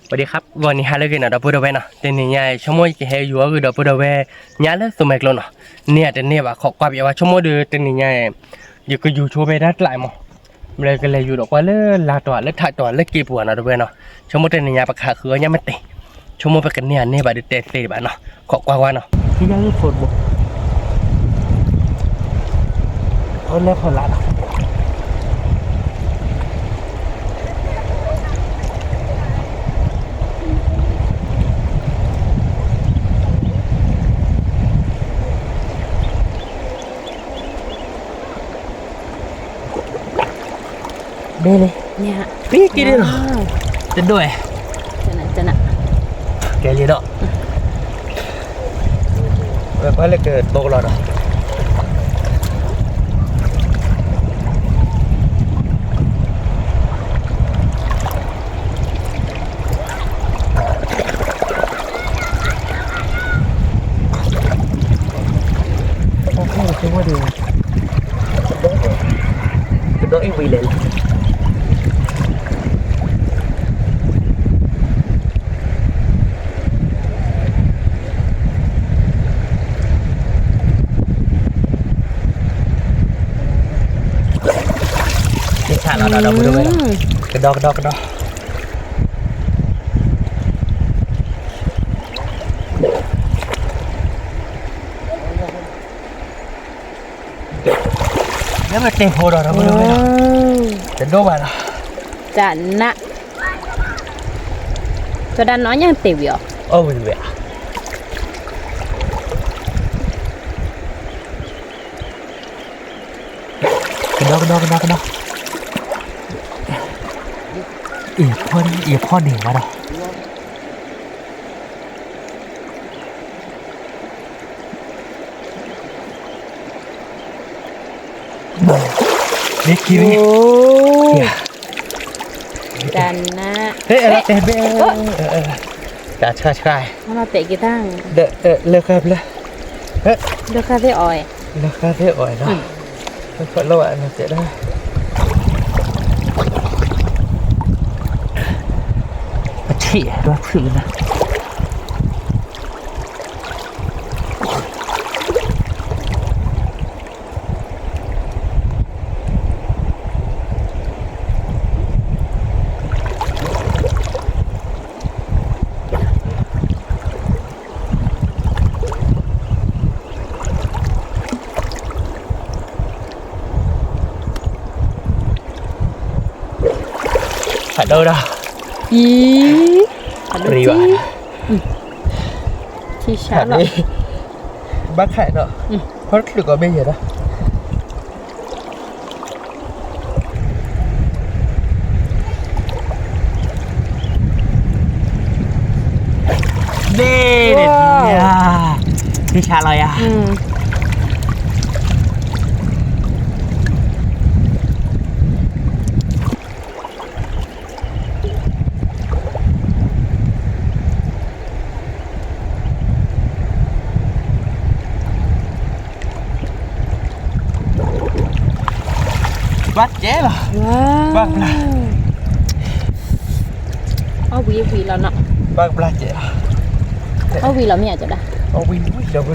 ဝဲဒၣ်ဃး ဂီၤနံၤဟါလၢအဂ့ၤနီၤ ဒီပုၢ်ဒီဝဲၢ်နီၤ, တနံၤညါ ဆိကမိၣ်ယကဟဲယူၤအီၣ်ဂ့ၤဒီပုၢ်ဒီဝဲၢ် ညါလၢသိမဲကျိနီၤ, န့ၢ်အတန့ၢ်ဘၣ် ခိးကွၢ်ပယီၤဝဲ ဆိကမိၣ်ဒီးတနံၤညါ ယကယူၤဆိဖဲတၢ်ကျးမး, မ့ၢ်ကလဲၤယူၤဒီးကွၢ်လၢလါတီၤလၢထးတီၤလၢက့ၤပူၤနီၤ ဒီပုၢ်ဝဲၢ်နီၤ, ဆိကမိၣ်တနံၤညါပကဟးဃုအီၣ်ညၣ်မ့ၢ်တ့ၢ်, ဆိကမိၣ်ပကန့ၢ်အန့ၢ်ဘၣ်ဒီးတဲသ့ဒံးဘၣ်နီၤ, ခိးကွၢ်ကွၢ်နီၤ, ထံၣ်ညၣ်လၢဖိတဘိ, အလဲၤဖီလာ်နီၤ ဘဲလဲၣ်, ပံက့ၤဒ်နီၤ, တဒိၣ်ဝဲ, ကဲလံဒီး, ဝဲကွၢ်လၢကတိၤလီၤဒီး ကဒီးအံၤဝံၤလဲၣ်လီၤ, ကဒီးကဒီးကဒီး, မ့ၢ်တဲဖိဒီး တဒိၣ်ဘၣ်လီၤ, တနး, ကဒၣ်နီၢ်ညါတ့ၢ်ဝံၤအီၤ, အီၣ်ဝံၤဝဲ, ကဒီးကဒီးကဒီးကဒီး, ယဖီၣ်န့ၢ်မးဒီး မ့ၢ်ခံမ့ၢ်, တနး, တဲဘဲ, တၢ်ဆါဆါ, တဲက့ၤတၢ်, လၢဃာ်ဘျၢ, လၢဃာ်သ့ၣ်အီၤ, လၢဃာ်သ့ၣ်အီၤနီၤ, လၢဃာ်လီၤဝဲနီၤတဲဒၣ်, ပထံၣ်ဒွးဖုၣ်နၤ ဖးဒိၣ်ဒီး, အံၤ, ဖးဒိၣ်, ထံဆါလီၤ, ဘၣ်ခါဒီး, ဖီတချုးကီးမ့ၢ်ယဲဒီး န့ၣ်, ထံဆါလီၤယၤ ဘၣ်ကဲလီၤ, ဘၣ်ဘျါ, အီၣ်ဝံၤဝံၤလီၤနီၤ, ဘၣ်ဘျါကဲလီၤ, အီၣ်ဝံၤလီၤမ့ၢ်ဧါ ကဒၣ်, အီၣ်ဝံၤ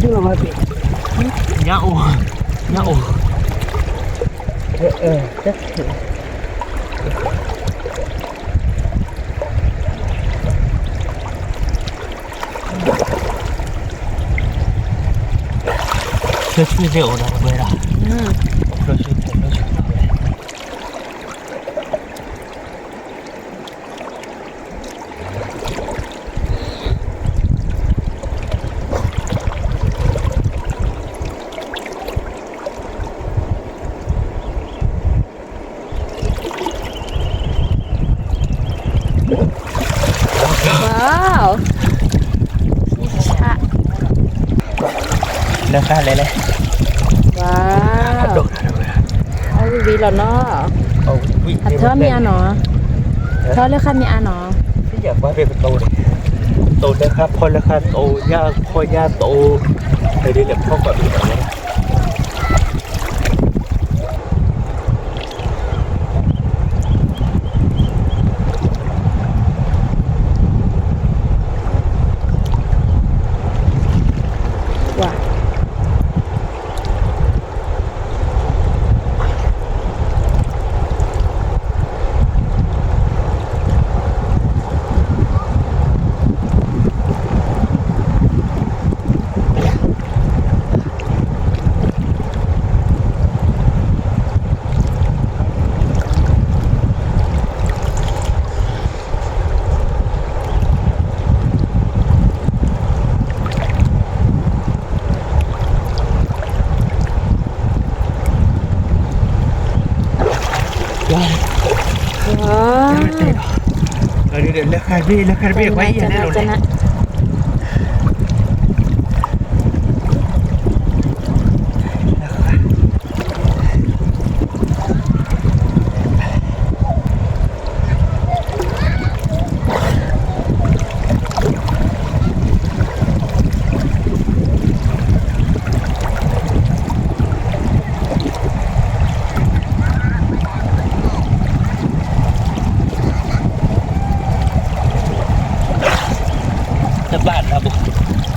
ဝံၤလီၤဝံၤလီၤဝံၤ ညၣ်အိၣ်, ညၣ်အိၣ်, ဖျၢၣ်ဆူၣ်သ့ၣ်အိၣ်ဒီးပှဲၤဒီး, ဖျၢၣ်ဆူၣ်ဖျၢၣ်ဆူၣ် Wow. ဆၣ်, လၢဃါလဲၣ်လဲၣ်, ဝါ, အဝံၣ်ဝံၣ်လီၤနီၤ, အထၢမ့ၢ်အါနီၤ, ထၢလၢဃါမ့ၢ်အါနီၤ, ယကွၢ်ဖဲကတိၤန့ၣ်, တိၤလၢဃါဖီလၢဃါတိၤညၣ်ဖီညၣ်တိၤ, ဖဲဒ်လဲၣ်ဖီကွၢ်ဖဲကတိၤန့ၣ် ဝါ, လၢဃါတဘ့ၣ် လၢဃါတဘ့ၣ် ပှၤအံၤလဲၣ်လိၤန့ၣ် တဘၣ်တၢ်ဘိ, တထံ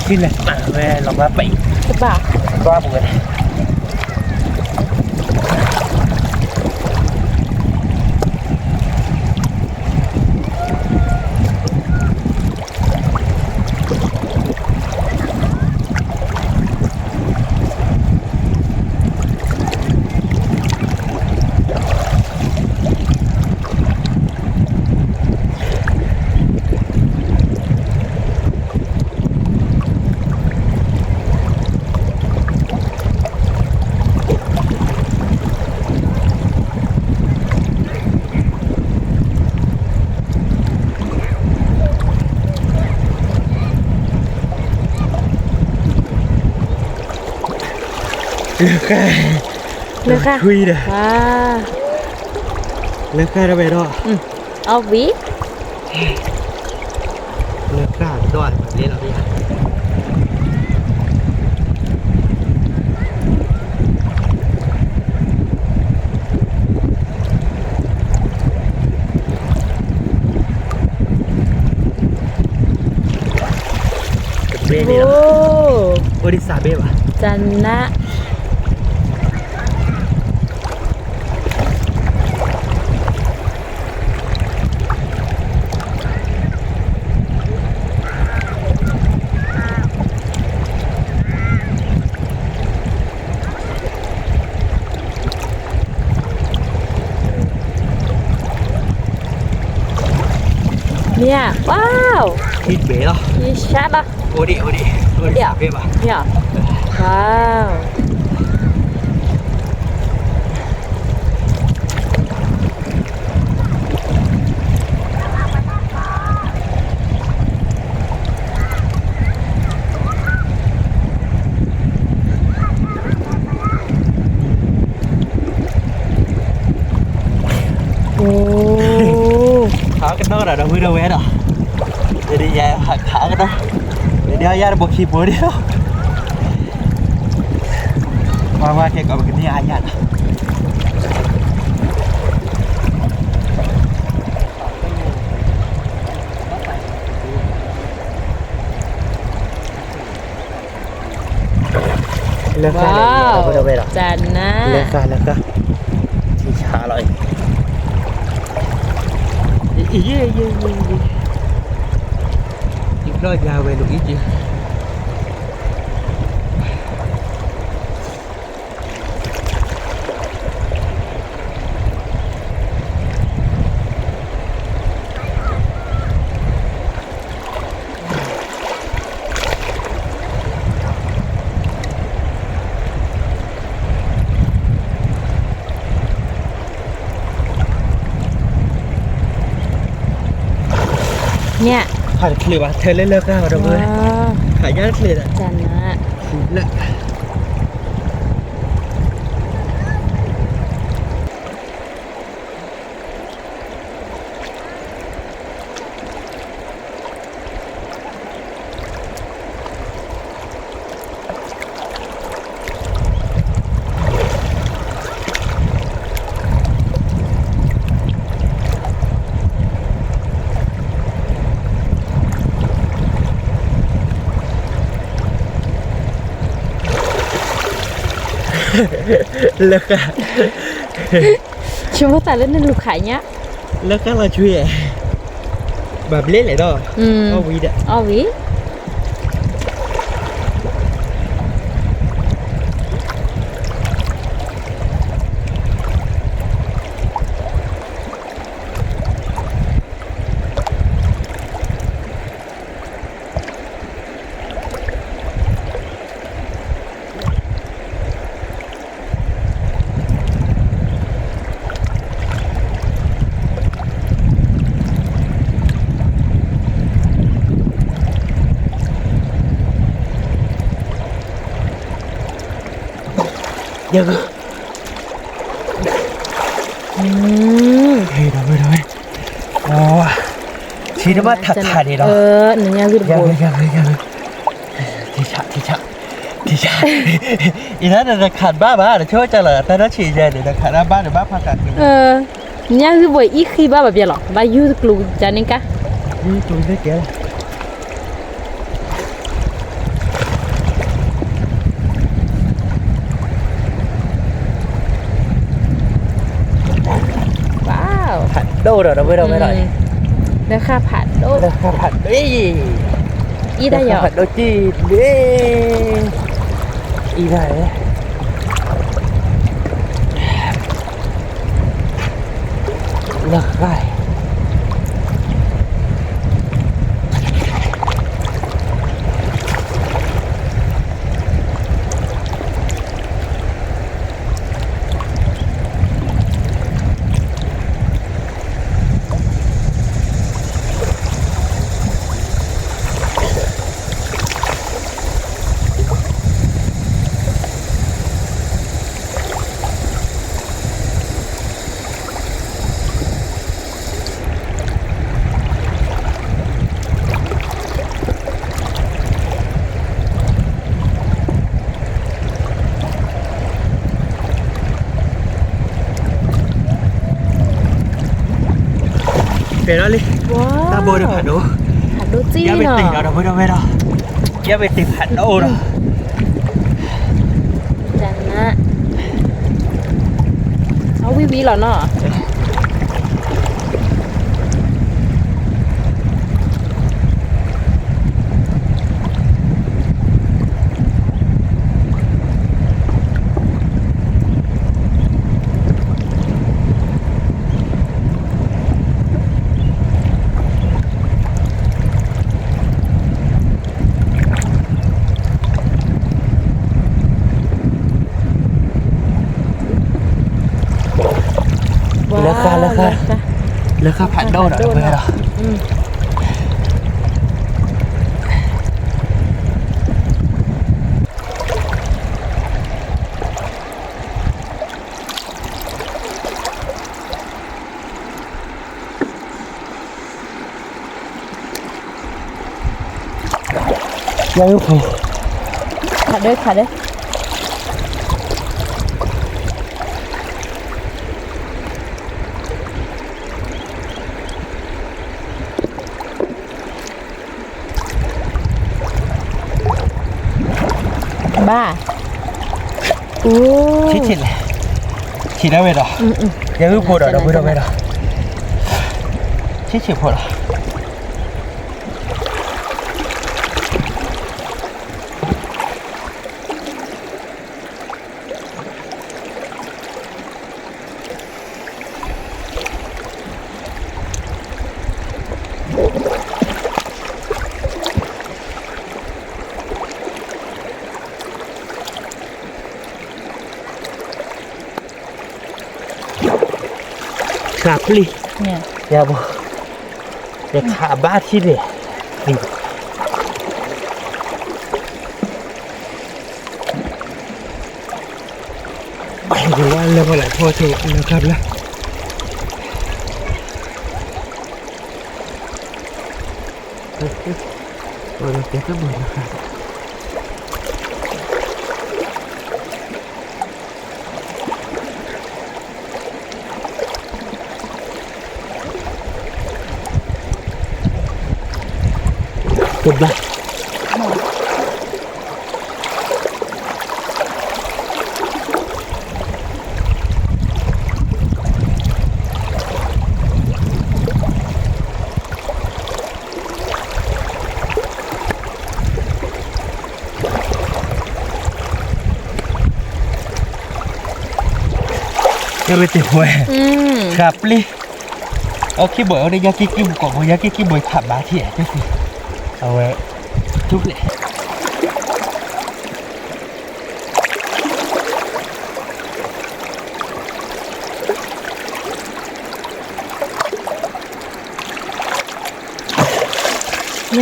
ၣ်လဲၤပာ်ဝဲလီၤဘၣ်ပံ, တဘၣ်, ဘၣ်ပဝဲ လၢဃါ, လၢဃါ, လၢဃါတဝဲဒီး, အဝံၣ် လၢဃါဒီးလၢလီၤ, တဘ့ၣ်န့ၣ်လီၤ, အိၣ်ဒံးစးဘ့ၣ်ဘၣ်, တနး မ့ၢ်ဧါ, wow, ဟံၣ်ဘဲလီၤ, ဟံၣ်ဆါလီၤ, အိၣ်ဒံး အိၣ်ဒံး အိၣ်ဒံး မ့ၢ်ဘၣ်, အိၣ်, ခးကဒီးဒီး ဒီပုၢ်ဒီဝဲၢ်ဒီး, ဒ်ယၤခးကဒီး, ဒ်ယၤတဘိခံဘိဒ်လီၤ, ဝါဝါခဲကိးပကန့ၢ်အါညၣ်လီၤ. လၢဃါလၢဃါ, တၢ်နါ, လၢဃါလၢဃါ, ထံဆါလီၤအံၤ, အံၤ, ယဘျီယၤဝဲလိာ်အံၤက့ၤ. ဝါ ညၣ်, ဖးတချုးဘၣ် ထၢလၢလၢဃာ်ဒီးဝဲ, ဖးညၣ်တချုးဒီး, လၢ လၢဃာ်, ဆိကမိၣ်သးလၢနလူၤခးညါ, လၢဃာ်လီၤဆွံ, ဘၣ်ဘျ့လဲၣ်ဒီး, အီၣ်ဝံၤဒီး, အီၣ်ဝံၤ ယဂုၢ်, ဒီးဝဲဒီးဝဲ, ထံတဘၣ်ထးထးန့ၣ်ဒီး, ယဂုၢ်, ယဂုၢ်, ထံဆး, ထံဆး, ထံဆး, အံၤနတခးဘၣ်ဘၣ် တဆိကမိၣ်လီၤ တၢ်ထီၣ်ဆံးယဲန့ၣ် တခးတၢ်ဘၣ်န့ၣ်ဘၣ်ဖးကးန့ၣ်, ညၣ်ဂုၢ်ဘိအံၤဃံဘၣ်ဘၣ်ပျဲလီၤ ဘၣ်ယူၢ်ကျူကန့ၣ်ကါ, ယူၢ်ကျူကဲ ဖးဒိၣ်ဒီး ဒီပုၢ်ဒီဝဲၢ်ဒီး, လၢဃာ်ဖးဒိၣ်, လၢဃာ်ဖးဒိၣ်, အံၤဒၣ်ယီၤ, ဖးဒိၣ်ကံၢ်လံ, အံၤဒၣ်, လၢဃာ် ပဲၤလီၤလံ, တၢ်ဘိဒီးဖးဒိၣ်, ဖးဒိၣ်ကံၢ်လီၤ, ဒီပုၢ်ဒီဝဲၢ်ဒီး, ယါမ့ၢ်တ့ၢ်ဖးဒိၣ်ဒီး, အဝံၣ်ဝံၣ်လီၤနီၤ. လၢဃာ်, လၢဃာ်, လၢဃာ်ဖးဒိၣ်ဒီး လၢဃာ်ဖးဒိၣ်ဒီး, ယဖိ, ခးဒၢခးဒၢ, ဘၣ်, ဆံးဆံးလဲၣ်, ဆံးဒၣ်ဝဲဒီး, ယဂုၢ်ဖိဒီး ဒီပုၢ်ဒီဝဲၢ်ဒီး, ဆံးဆံးဖိလီၤ. ဃာ်ပျံၤ, ယဘိ, ယခးဘါထံၣ်န့ၣ်, ယဝဲလၢပှၤလဲၤဖီၣ်ဆိလၢခါဘျါ, တဲတဘၣ်လၢခါ, တဘၣ် ကဲဝဲတ့ၢ်ဝဲ, ဃာ်ပျံၤ, အီၣ်ခံဘီၣ်အီၤဒီး ယၤက့ၤက့ၤမူကီၢ်ဘိ ယၤက့ၤက့ၤဘီၣ်ခးဘါထံၣ်, အဝဲ, ထူၣ်ဖျဲၣ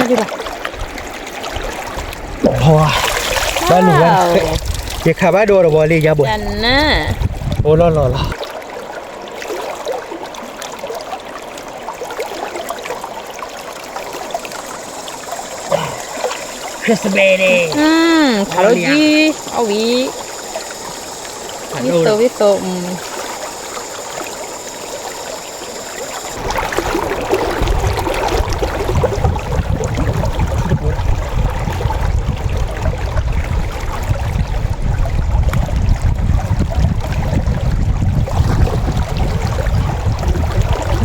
် ဘၣ်လူၤဝဲ, ယခးဘၣ်ဒိဒီးဝဲလံ ယၤဘိၣ်, အိၣ်လီၤလီၤလီၤ. Crispy န့ၣ်, ခးလိကံ, အီၣ်ဝံၤ, ဝံသိးဝံသိး, ဒ်လ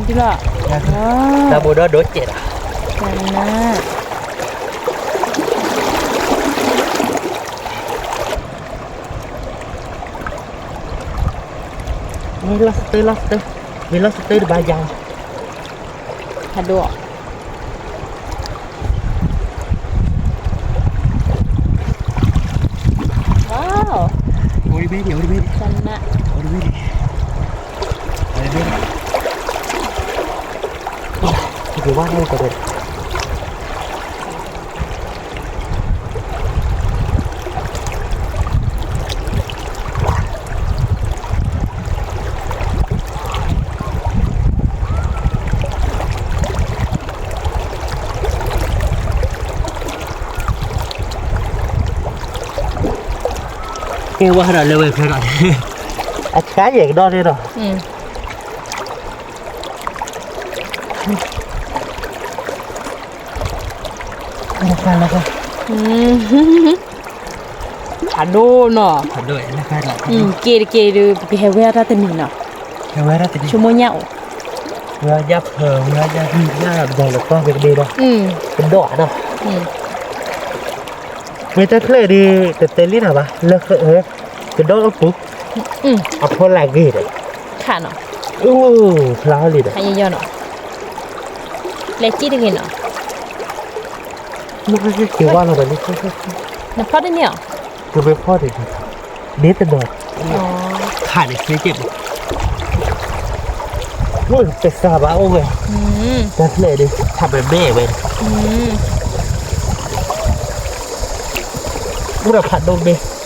ီၤ, တၢ်ဘိဒီးဒိၣ်စဲးလီၤ, တၢ်နါ မ့ၢ်လီၤစတၢၢ်လီၤစတၢၢ်, မ့ၢ်လီၤစတၢၢ်တဘၣ်ယၤ, ဟးဒိၣ်, ဝါ, အိၣ်တဘ့ၣ်ဒံး အိၣ်တဘ့ၣ်ဒံး, တၢ်နါ, အိၣ်တဘ့ၣ်ဒံး, အိၣ်တဘ့ၣ်ဒံး, က့ၤဝါထီၣ်တဘ့ၣ် ကဲဝဲဒၣ်လၢဝဲဖဲဒၣ်, အဆါယဲၢ်ကဒီးန့ၣ်ဒီး, ဖးဒိၣ်နီၤ, က့ၤတက့ၤဒီး ပကဟဲဝဲဒၣ်တၢ်တနံၤနီၤ, ဟဲဝဲဒၣ်တနံၤ, ဆိကမိၣ်ညါအိၣ်, ဝဲဒၣ်ဖၢ ဝဲဒၣ်ညၣ်ဒီးလီၤကီၢ်ကဒ့ဒီး, ကဒီးနီၤ, မ့ၢ်တၢ်ချၢၣ်ဒီး တတဲလံနၤဘၣ်, လၢ ကဒီးအပူၤ, အဖီလာ်ဂ့ၤဒီး, ခးနီၤ, ဖျါလံဒီး, လဲၤစံၣ်တဂ့ၤနီၤ, က့ၤဝါလီၤဒီးလံ, နဖီၣ်တန့ၢ်အီၤ, ကဖီၣ်တန့ၢ်, ဒ်တဒီး, ခးန့ၣ်စ့က့ၢ်, အိၣ်တစှၤဘၣ်အိၣ်ဝဲ, တၢ်ဖျဲၣ်ဒီး ခးပမဲာ်ဝဲ, အိၣ်ဒီးဖးဒိၣ်ဘ့ၣ်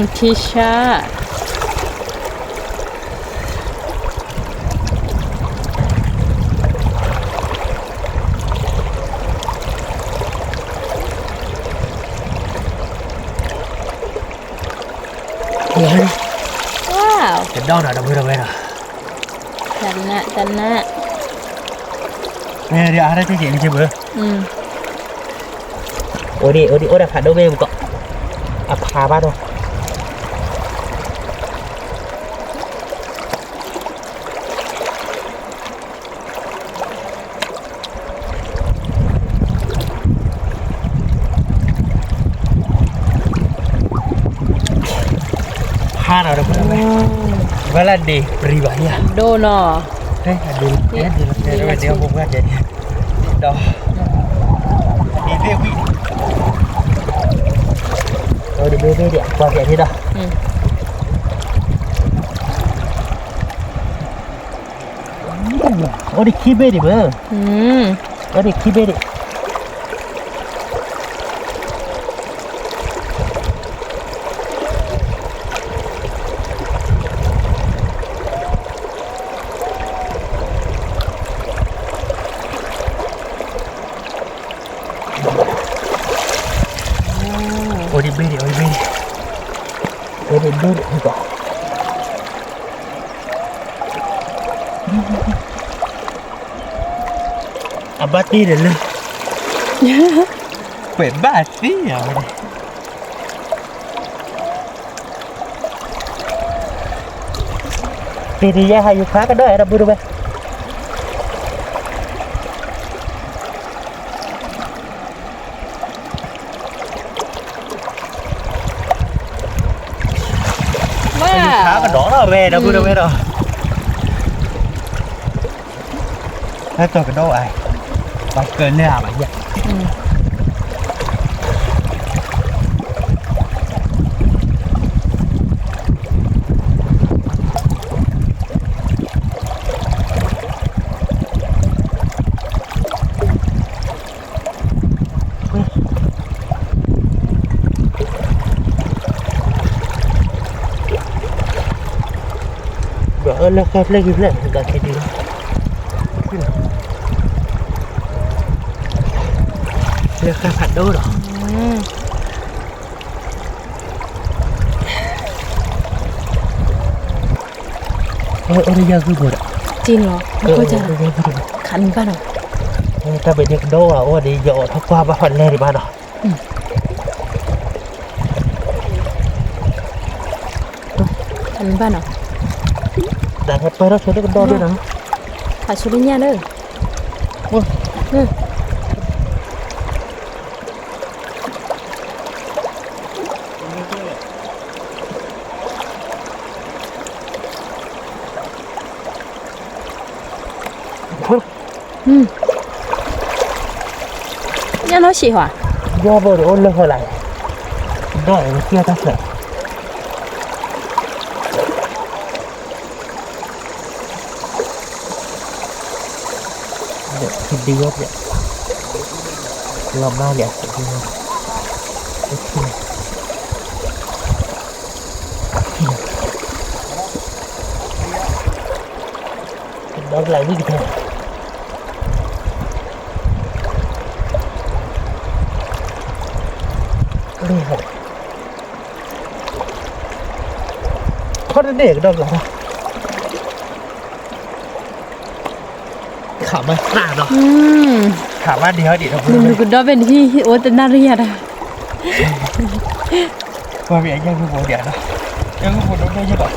ထံဆါ, ကဒီးနီၤ တဝဲတဝဲနီၤ, တနၢ်, တနၢ်, အါတက့ၢ်က့ၢ်လံက့ၢ်ဘၣ်, အိၣ်ဒံး အိၣ်ဒံး အိၣ်ဒီးဖးဒိၣ်မ့ၢ်မကီး, အဖးဘၣ်ဒီး ဖးနီၤ တဝဲတဝဲ, ဝဲလၢဒ့ၣ်ပြံဘၣ်ယၤ, ဒိၣ်နီၤ, ဒ့ၣ်လီၤတဲာ်ဝဲဒ့ၣ်အီၣ်ဖိခွါတဲာ်န့ၣ်, ဒီး ဒ့ၣ်သ့ၣ်ဝံၣ်, အဝဲဒၣ် ဘ့ၣ်ဘ့ၣ်ဒံး ကွၢ်ပျဲၢ်ထံဒီး, အိၣ်ဒံးခံဘ့ၣ်ဒံးဘၣ်, အိၣ်ဒံးခံဘ့ၣ်ဒံး. အိၣ်ဒံးဘ့ၣ်ဒံး အိၣ်ဒံးဘ့ၣ်ဒံး, အိၣ်ဒံးဘ့ၣ်ဒံး အဘၣ်တ့ၢ်ဒီးလၢ, ကွဲးဘၣ်သ့ၣ်ညါဝဲန့ၣ်, တ့ၢ်တယါဟးယခါကဒီးအဲၣ်ဒိးဘုတဝဲ ခါကဒီးလီၤဝဲဒီး ဘုတဝဲဒီး, ဟဲကဒီးဝဲ, ပှၤကလၢအဘၣ်ယဲၢ်. ဒီးအၢလၢဃဲဖျဲၣ်ဂံၢ်ဖျဲၣ် တၢ်ခံဒံးလီၤ, လၢဃဲဖးဒိၣ်ဒီး, အိၣ်ဒ်ယၤဂုၢ်ဘိဒီး, ခးနဘၣ်နီၤ, တၢ်ဘၣ်ဒ်ကဒီးဝဲအိၣ်ဒ်ယအီၣ်ထီၣ်ကွၢ်ဘၣ်ဖးလဲၢ်ဒံးဘၣ်နီၤ. နဘၣ်နီၤ, ဒၣ်ဟဲပၢၢ်ထီၣ်ဆိလၢကဒီးဘ့ၣ်နီၤ, ဖးဆိလၢညၣ်လၢ, ညၣ်နီၢ်ဆံးဟါ, ယီၢ်ဘိဒီးအိၣ်လၢဟီလာ်, ဒီးအဝဲကၢ်တၢ်ဖျၢၣ် ဒီးခံဒုဝဲပျဲ, လီၤမၢ်လံ, ဒီကလးဝံၣ်ကတၢၢ်, ခီတန့ၢ်ကဒီကလး, ခးမၤသၣ်နီၤ, ခးမၤဒံးဟီဒံး, နကဒီဘ့ၣ်နဟံၣ်အိၣ်တနၣ်ရံၣ်ယၤဒီး, ကွၢ်မ့ၢ်အညၣ်ဂုၢ်ဘိဒံးနီၤ, ညၣ်ဂုၢ်ဘိဒိၣ်ဒိၣ်ယဲၢ်ဘၣ်,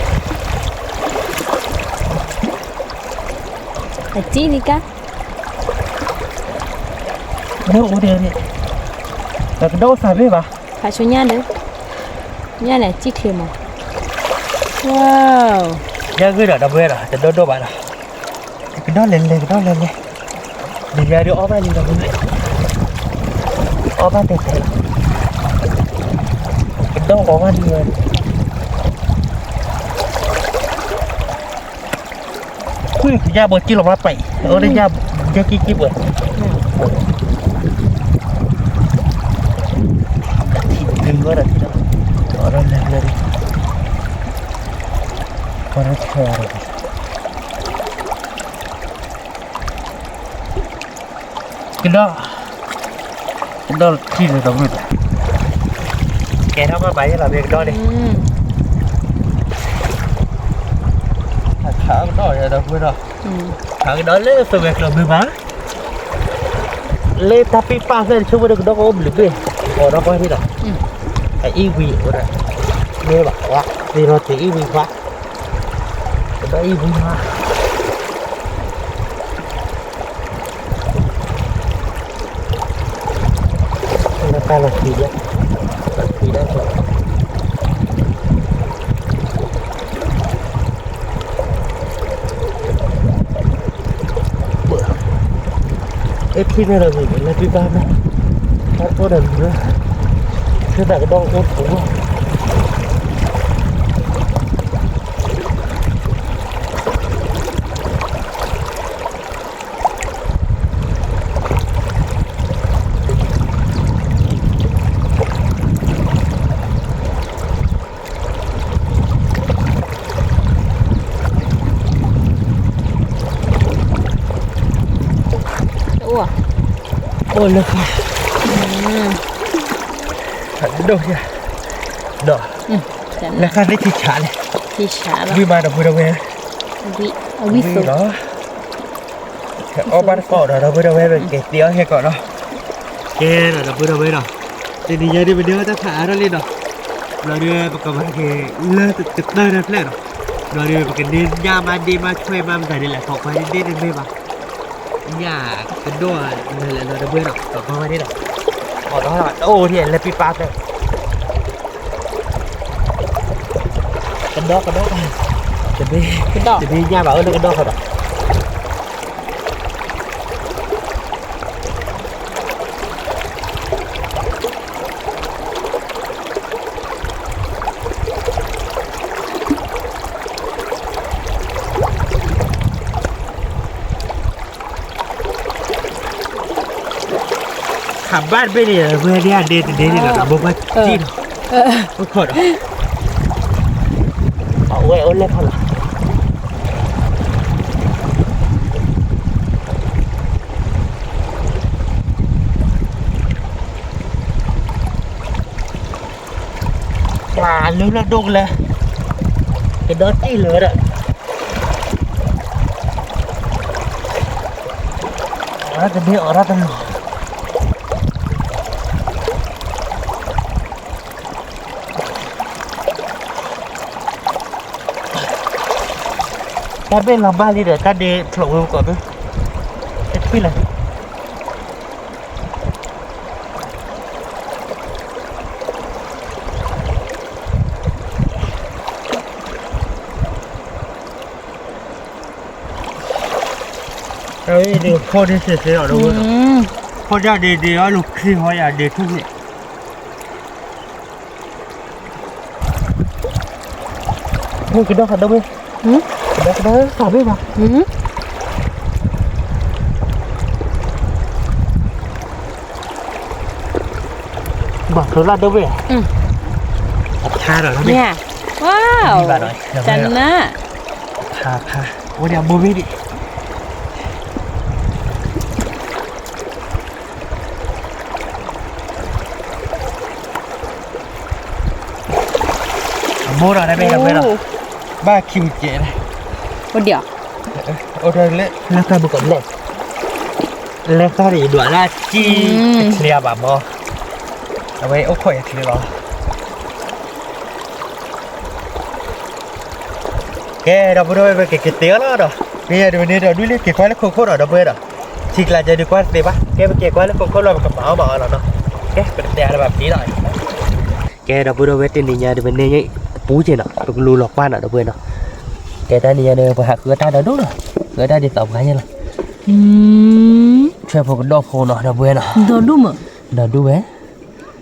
အစံၣ်လံကါ လၢအိၣ်ဒံးန့ၣ်, တကဒီးအိၣ်သးမ့ၢ်ဘၣ်, ဖးဆိညၣ်ဒီး, ညၣ်န့ၣ်စံၣ်ချ့မး, ညၣ်ဂ့ၤဒီးဒီပုၢ်ဝဲၢ်ဒီး တဒိၣ်ဒိၣ်ဘၣ်ဒီး, ကဒီးလဲၤလဲၤ ကဒီးလဲၤလဲၤ, ဒ်ယၤဒုးအီၣ်ဘၣ်လံဒီပုၢ်ဝဲၢ်, အီၣ်ဘၣ်တဲာ်တဲာ်, ကဒီးအီၣ်ဘၣ်လံဝဲ ခွံကယၢ်ဘိက့လီၤမးပှဲၤ, အိၣ်ဒ်ယၢ်က့က့ပှဲၤ, ထံဒုဝဲဒၣ်ထံဒီး, အီၣ်ဒၣ်လဲၤလဲၤ, အီၣ်ဒၣ်ဆၢ, ကဒီး, ကဒီးထံဒီးဒီပုၢ်ဝဲၢ်, ကဲထီၣ်ဘၣ်ဘၣ်ယဲၢ်လီၤမ့ၢ်ကဒီးန့ၣ်, ခးကဒီးဒီပုၢ်ဝဲၢ်ဒီး, ခးကဒီးလၢသုးဝဲၤကျိၤမ့ၢ်ဘၣ်, လၢတၢ်ပ့ၢ်ပာ်ဖျၢၣ်တဆိကမိၣ်ဒီးကဒီးကအိၣ်ဘျုးဘ့ၣ်, အိၣ်ဒီးကွၢ်ထံဒီး, အအံၣ်ဝံၤအိၣ်ဒၣ်, မ့ၢ်ဘၣ်, သ့ၣ်နီၣ်တ့ၢ်အံၣ်ဝံၤခွါ, ကဒီးအံၣ်ဝံၤမး လၢတၢ်လီၤဆံးယဲၢ်, လီၤဆံးဒၣ်ဆိ, အထံၣ်ဖဲဒီးဂ့ၤ လၢပံပာ်မး, တၢ်အိၣ်ဒီးဂ့ၤလၢ, သုသးကဒီးအိၣ်တပူၤ, အိၣ်လၢခါ, ဒိၣ်ယၤ, ဒီး လၢခါသ့ၣ်ထံဆးလဲၣ်, ဝံၣ်မးဒီပုၢ်ဒီဝဲၢ်, ဝံၣ်လီၤ, အီၣ်ဘၣ်တကိးဒီး ဒီပုၢ်ဒီဝဲၢ် ပက့ၤသ့အီၣ်ဟဲကီးဒီး, ကဲဒီး ဒီပုၢ်ဒီဝဲၢ်ဒီး, တနံၤညါဒ်ပဒ့အီၣ်တၢ်ဖးအါထီၣ်လံဒီး, ဘျီဒီးပကမၤက့ၤလၢကတၢၢ်တဖျၢၣ်ဒီး, ဘျီဒီးပကန့ၢ်ညၣ်မး ဒ့မး ဆွဲမး မတၤဒ်လဲၣ် ပိာ်ခွါဒ့ဒ့တမ့ၢ်ဘၣ်, ညၣ်ကဒိၣ်လဲၤလဲၤလီၤ ဒီပုၢ်ဝဲၢ်ဒီး ပိာ်ခွါဝဲဒၣ်ဒီး, အိၣ်ဒီးတအိၣ်ဒ်လဲၤပံပာ်ဖဲ ကဒီကဒီ, တဘ့ၣ်ညၣ်ဘၣ်အိၣ်လၢကဒီခီဒီး, ခးဘၣ်တဘ့ၣ်န့ၣ် ဝဲဒၣ်ဒ့တဒ့န့ၣ်ဒီး ဘိခွါစံၣ်ဒီး, အိၣ်ခိးဒီး, အဝဲအိၣ်လဲၣ်ခီလီၤ. ပှၤလၢလၢဒိၣ်ကလဲ, ကဒီတံၢ်လၢၤဝဲဒၣ်, အီၣ်တဒ့အီၣ်တၢ်တနီၤ, တၢ်ဘ့ၣ်လီၤဘၣ်လံဒီး တၢ်ဒ့ဖျိးဝဲပကိးဘ့ၣ်, တထံၣ်လၢၤ အဝဲဒၣ်ဖီၣ်န့ၢ်စ့စ့အီၤဒီးဝဲဒီး, ဖီၣ်ဒၣ်ဒ့ဒ့အီၣ်လိာ်ချံဟီယၤဒ့ထူၣ်န့ၣ်, ကဒီကဒီဝဲ, ကဒီကဒီစးဘ့ၣ်ဘၣ်, ဘၣ်ဖျိလၢဒိၣ်ဘ့ၣ်, အဖျါဒီးလီၤမ့ၢ်, ဝါ, တနၢ်, ဖျါဖျါ, အိၣ်ဒီးအဘိဘ့ၣ်ဒံး အဘိဒီးတၢ်ဘ့ၣ်တဝဲဒီး, ဘၣ်ခံပကဲး, အိၣ်ဒီး, အိၣ်ဒီးလၢ, လၢတၢ်ဘုကဘျဲၣ်, လၢတၢ်ဒ်ယဒွးလၢကံၣ်ချ့အဘၣ်မီၤ, အဝဲအိၣ်ခိးယချ့လီၤ. ကဲ ဒီပုၢ်ဒီဝဲၢ် ပကက့ၤသ့အီၤလီၤဒီး မ့ၢ်ယၤတမံၤန့ၣ်ဒီး ဒုးလၢက့ၤကွၢ်လၢခိခိၣ်ဒီး ဒီပုၢ်ဝဲၢ်ဒီး ထံကျါကဲဒုးကွၢ်တသ့ဘၣ်. ကဲ ပက့ၤကွၢ်လၢခိခိၣ်လီၤ ပကမၤအီၣ်မၤအီလီၤနီၤ. ကဲ ပကတဲအါလၢၤဘၣ်ပျံၤလီၤ. ကဲ ဒီပုၢ်ဒီဝဲၢ် တနံၤညါဒုး ပန့ၢ်တပူၤက့ၤနီၤ ပကလူၤလီၤကွၢ်နီၤ ဒီပုၢ်ဝဲၢ်နီၤ. ကဲ တနံၤညါဒုး ပဟးဃုအတၢ်ဒီဒူၣ်နီၤ ဃုအတၢ်ဒ်သိးပှၤယဲလီၤ. ဆွဲဖိကဒီၣ်ဖိနီၤ ဒီပုၢ်ဝဲၢ်နီၤ. ဒီဒူၣ်မး ဒီဒူၣ်ဝဲ ဒီ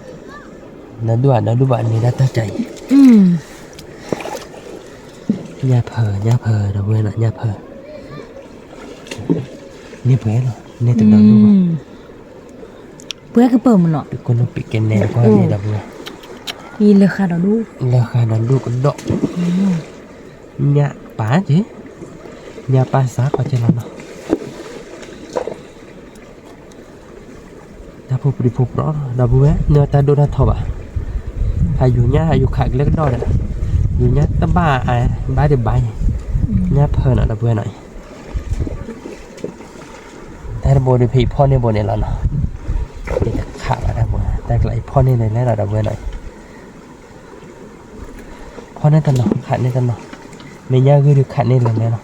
ဒူၣ်ဧါ ဒီဒူၣ်ဘၣ်န့ၣ် တၢ်တၢ်အံၤ ညၣ်ဖၢ ညၣ်ဖၢ ဒီပုၢ်ဝဲၢ်နီၤ ညၣ်ဖၢ န့ၢ်ပှဲၤလီၤ န့ၢ်တဒီဒူၣ်ဘၣ် ပှဲၤကပၢၢ်မးနီၤ ကိးနုာ်ပံးကနဲကွၢ်န့ၣ် ဒီပုၢ်ဝဲၢ် အံၤလၢဃာ်ဒီဒူၣ် လၢဃာ်ဒီဒူၣ်ကဒီး ညၣ်ပၢ်က့ၤ ညၣ်ပၢ်စးကီးကဲလီၤနီၤ. တၢ်ဖိပျံၤဖိပြီ ဒီပုၢ်ဝဲၢ် န့ၢ်တၢ်ဒိၣ်တၢ်ထီဘၣ်. ဟးယူၤညၣ် ဟးယူၤခးကလဲကဒီးဒီး ယူၤညၣ်တဘၣ်အဘၣ်ဒံးဘၣ်အံၤ ညၣ်ဖၢနီၤ ဒီပုၢ်ဝဲၢ်နီၤအံၤ တၢ်တဘိဒီးဖဲအံၤဖီၣ်န့ၢ်ဘိန့ၣ်လီၤနီၤ. ယတခးဘၣ်တၢ်ဘိ တၢ်ကျါအံၤဖီၣ်န့ၢ်န့ၣ်လဲၣ်ဒီး ဒီပုၢ်ဝဲၢ်နီၤအံၤ ဖီၣ်န့ၢ်တနီၤ ခးန့ၢ်တနီၤ မ့ၢ်ညၣ်ဂုၢ်ဒုးခးန့ၢ်လဲၤလဲၤလီၤ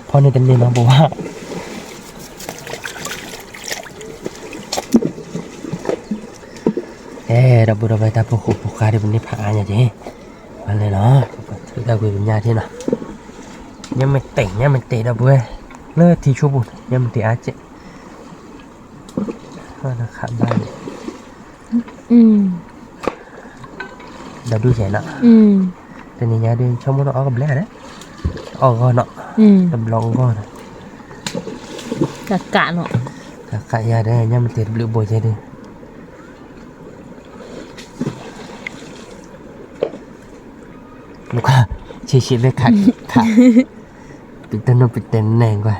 ဖီၣ်န့ၢ်တန့ၢ်နီၤ ဘိဘၣ် အဲ ဒီပုၢ်ဒီဝဲၢ် တၢ်ဖိဃိဖိဃါဒ်ပန့ၢ်ဖးအါညါက့ၤ ပလဲၤနီၤ ပထုးတၢ်ကွံာ်ကညၣ်ထံနီၤ ညၣ်မ့ၢ်တ့ၢ် ညၣ်မ့ၢ်တ့ၢ်ဒီပုၢ်ဝဲၢ် လၢထံဆိပူၤ ညၣ်မ့ၢ်တ့ၢ်အါက့ၤ ခးဘၣ်န့ၣ် ဒီးဒုးယဲနီၤ, တနံၤညါဒုး ဆိကမိၣ်ထီၣ်အီၣ်ကဘျဲၣ်ဒီး, အီၣ်ဂီၢ်နီၤ, တဘျီဂီၢ်နီၤ, ကးကးနီၤ, ကးကးယၤဒီး ညၣ်မ့ၢ်တ့ၢ်တဘျုးဘိယဲဒုး, ဆံးဆံးလၢခး, ခး, ပတနီၢ်ပတဲနဲၣ်ကွၢ်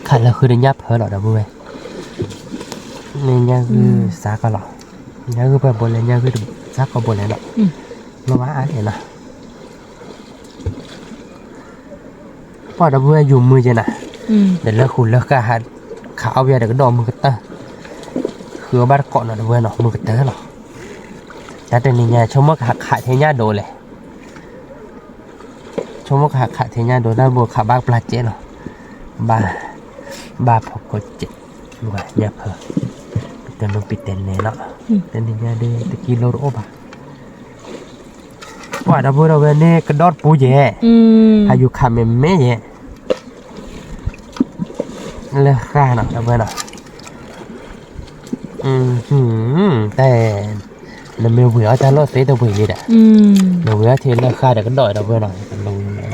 ခးလၢဃုဒီးညၣ်ဖၢလီၤ ဒီပုၢ်ဝဲၢ်, မ့ၢ်ညၣ်ဂုၢ်စါကီးလီၤ, ညၣ်ဂုၢ်ပှဲၤဘိလဲၣ် ညၣ်ဂုၢ်စါကီးဘိလဲၣ်နီၤ, လီၤဘၣ်အါန့ၣ်နီၤ, ပှၤဒီပုၢ်ဝဲၢ်ယူၤမုၢ်က့နီၤ, ဒီးလၢဃုာ်လၢဃာ်ဟး, ခးအီၣ်ဝဲဒီးကဒီးမုၢ်ကတၢၢ်, ဃုအီၣ်ဘၣ်တကိးနီၤ ဒီပုၢ်ဝဲၢ်နီၤ မုၢ်ကတၢၢ်လီၤ, တၢ်တနံၤညါ ဆိကမိၣ်ကဟးခးထဲညၣ်ဒိးလဲၣ် ဆိကမိၣ်ကဟးခးထဲညၣ်ဒိး တၢ်ဘိခးဘၣ်ပျၢ်စဲးနီၤ, ဘၣ်, ဘၣ်ဖီခိၣ်စဲး, ညၣ်ဖၢ, ပတဲနုာ်ပတဲနဲၣ်နီၤ, တနံၤညါဒုး တကံလိတအိၣ်ဘၣ်, ပှၤဒီပုၢ်ဝဲၢ်န့ၣ် ကဒီးတပူၤယဲၢ်, ဟးယူၤခးမ့ၢ်မ့ၢ်ယဲၢ်, လၢဃာ်နီၤ ဒီပုၢ်ဝဲၢ်နီၤ, တၢ် နမ့ၢ်ဝံၤအီၣ်တၢ်လီၢ်သ့တဝံၤလံဒီး, နဝံၤအီၣ်ထဲလၢဃာ်ဒီးကဒီး ဒီပုၢ်ဝဲၢ်နီၤ,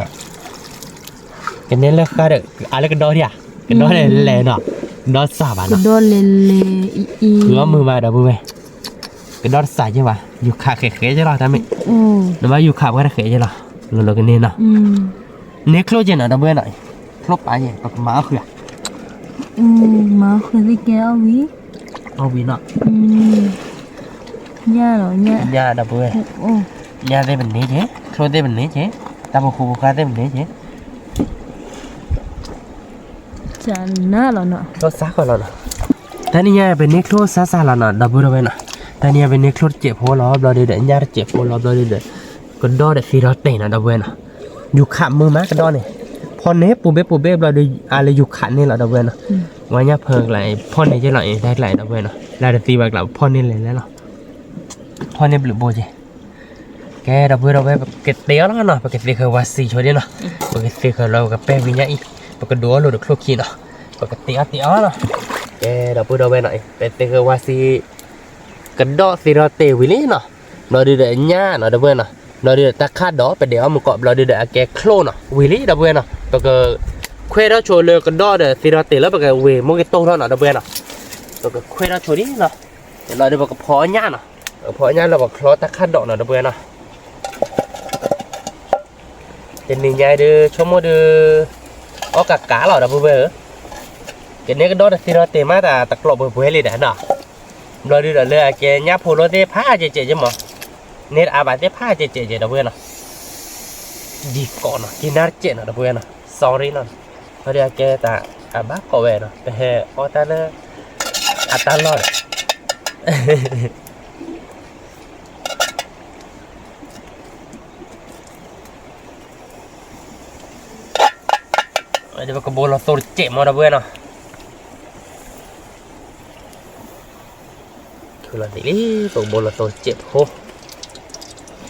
ကန့ၢ်လၢဃာ်ဒီး အါလၢကဒီးဒံးဧါ, ကဒီးလဲၤလဲၤနီၤ, ကဒီးစၢ်ဘၣ်နီၤ, ဃုအီၣ်မုာ်မး ဒီပုၢ်ဝဲၢ်, ကဒီးတစၢ်က့ဘၣ်, ယူၤခးဃဲးဃဲးက့လီၤ တၢ်မ့ၢ်, နဘၣ်ယူၤခးပှဲၤတဃဲးက့လီၤ, လီၤလီၤကန့ၢ်နီၤ, န့ၢ်ချိၣ်က့နီၤ ဒီပုၢ်ဝဲၢ်နီၤ, ချိၣ်ပာ်ယဲၢ် ပကမၤအီၣ်ဃုာ်ဧါ, မၤအီၣ်ဃုာ်သ့ၣ်ကဲအီၣ်ဝံၤ, အီၣ်ဝံၤနီၤ, ညၣ်လီၤ ညၣ်, ညၣ်ဒီပုၢ်ဝဲၢ်, ညၣ်သ့ၣ်ပန့ၢ်က့, ချိၣ်သ့ၣ်ပန့ၢ်က့, တၢ်ပဃူပဃါသ့ၣ်ပန့ၢ်က့ နလီၤနီၤ, ချိၣ်စါဃီလီၤနီၤ, တနံၤညါပန့ၢ်ချိၣ်စါစါလီၤနီၤ ဒီပုၢ်ဝဲၢ်နီၤ, တနံၤညါပန့ၢ်ချိၣ်တစဲးဖိလီၤ ဘျီဒုးဒီး ညၣ်တစဲးဖိလီၤ ဘျီဒုးဒီး ကဒီးဒီးသ့ဒီးတဲာ်နီၤ ဒီပုၢ်ဝဲၢ်နီၤ, ယူၤခးမုာ်မးကဒီးန့ၣ်, ဖီၣ်န့ၢ်ပူၤဘ့ၣ်ပူၤဘ့ၣ် ဘျီဒုး အါလၢယူၤခးန့ၣ်လီၤ ဒီပုၢ်ဝဲၢ်နီၤ, ဝဲညၣ်ဖၢကျါ ဖီၣ်န့ၢ်က့လီၤအံၤ တၢ်ကျါ ဒီပုၢ်ဝဲၢ်နီၤ, လၢတသံဘၣ်ကျါ ဖီၣ်န့ၢ်လဲၤလဲၤလီၤ, ဖီၣ်န့ၢ်ဘျုးဘိက့ ကဲ ဒီပုၢ်ဝဲၢ် ပကသ့အီၤလီၤနီၤ, ပကသ့ဃၢၤဝါစံးဆိဒ်နီၤ, ပကသ့ဃၢၤလီၤ ပကပဲာ်ဝံညါအံၤ, ပကဒိးအီၣ်လိာ်တချိၣ်ခံနီၤ, ပကသ့အီၤသ့အီၤလီၤ, ကဲ ဒီပုၢ်ဝဲၢ်နီၤ, ပသ့ဃၢၤဝါစံး ကဒီးသ့ဒီးတဲာ်ဝံၤလံနီၤ, ဘျီဒုးဒီးညၣ်နီၤ ဒီပုၢ်ဝဲၢ်နီၤ, ဘျီဒုးဒီးတၢ်ခၣ်ဒီး ပဒဲးအီၣ်မုၢ်ကီး ဘျီဒုးဒီးအကဲချိၣ်နီၤ ဝံၤလံ ဒီပုၢ်ဝဲၢ်နီၤ, ပကခွဲးထီၣ်ဆိလၢကဒီးဒီးသ့ဒီးတဲာ်လၢပကဝ့ၤမိၢ်က့ၤတိၢ်ထီၣ်နီၤ ဒီပုၢ်ဝဲၢ်နီၤ, ပကခွဲးထီၣ်ဆိဒ်နီၤ, ဘျီဒုးပကဖီအီၣ်ညၣ်နီၤ, ပကဖီအီၣ်ညၣ်လၢပချီတၢ်ခၣ်ဒီးနီၤ ဒီပုၢ်ဝဲၢ်နီၤ တနံၤညါဒုး ဆိကမိၣ်ဒုး အီၣ်ကးကးလီၤ ဒီပုၢ်ဝဲၢ်ဧၢ, ကန့ၢ်ကဒီးတသ့ဒီးတဲာ်မးတၢ်တကျိးပှဲၤပှဲၤလံဒီးနီၤ, ဘျီဒုးဒီးလၢအကဲညၣ်ဖိလီၤသ့ၣ်ဖးကဲးကဲးက့မး, န့ၢ်တအါဘၣ်သ့ၣ်ဖးကဲးကဲးက့ ဒီပုၢ်ဝဲၢ်နီၤ, ဒ်ကိးနီၤ က့ၤနၢ်တစဲးနီၤ ဒီပုၢ်ဝဲၢ်နီၤ sorry နီၤ, ဘျီဒုးအကဲတၢ်အဘၣ်ကိးဝဲနီၤ ပဟဲအီၣ်တၢ်လၢ အတၢ်လီၢ်ဒီး ပကဘိလီၤသိတစဲးမး ဒီပုၢ်ဝဲၢ်နီၤ, လီၤသံလံ ပကဘိလီၤသိတစဲးဖိ,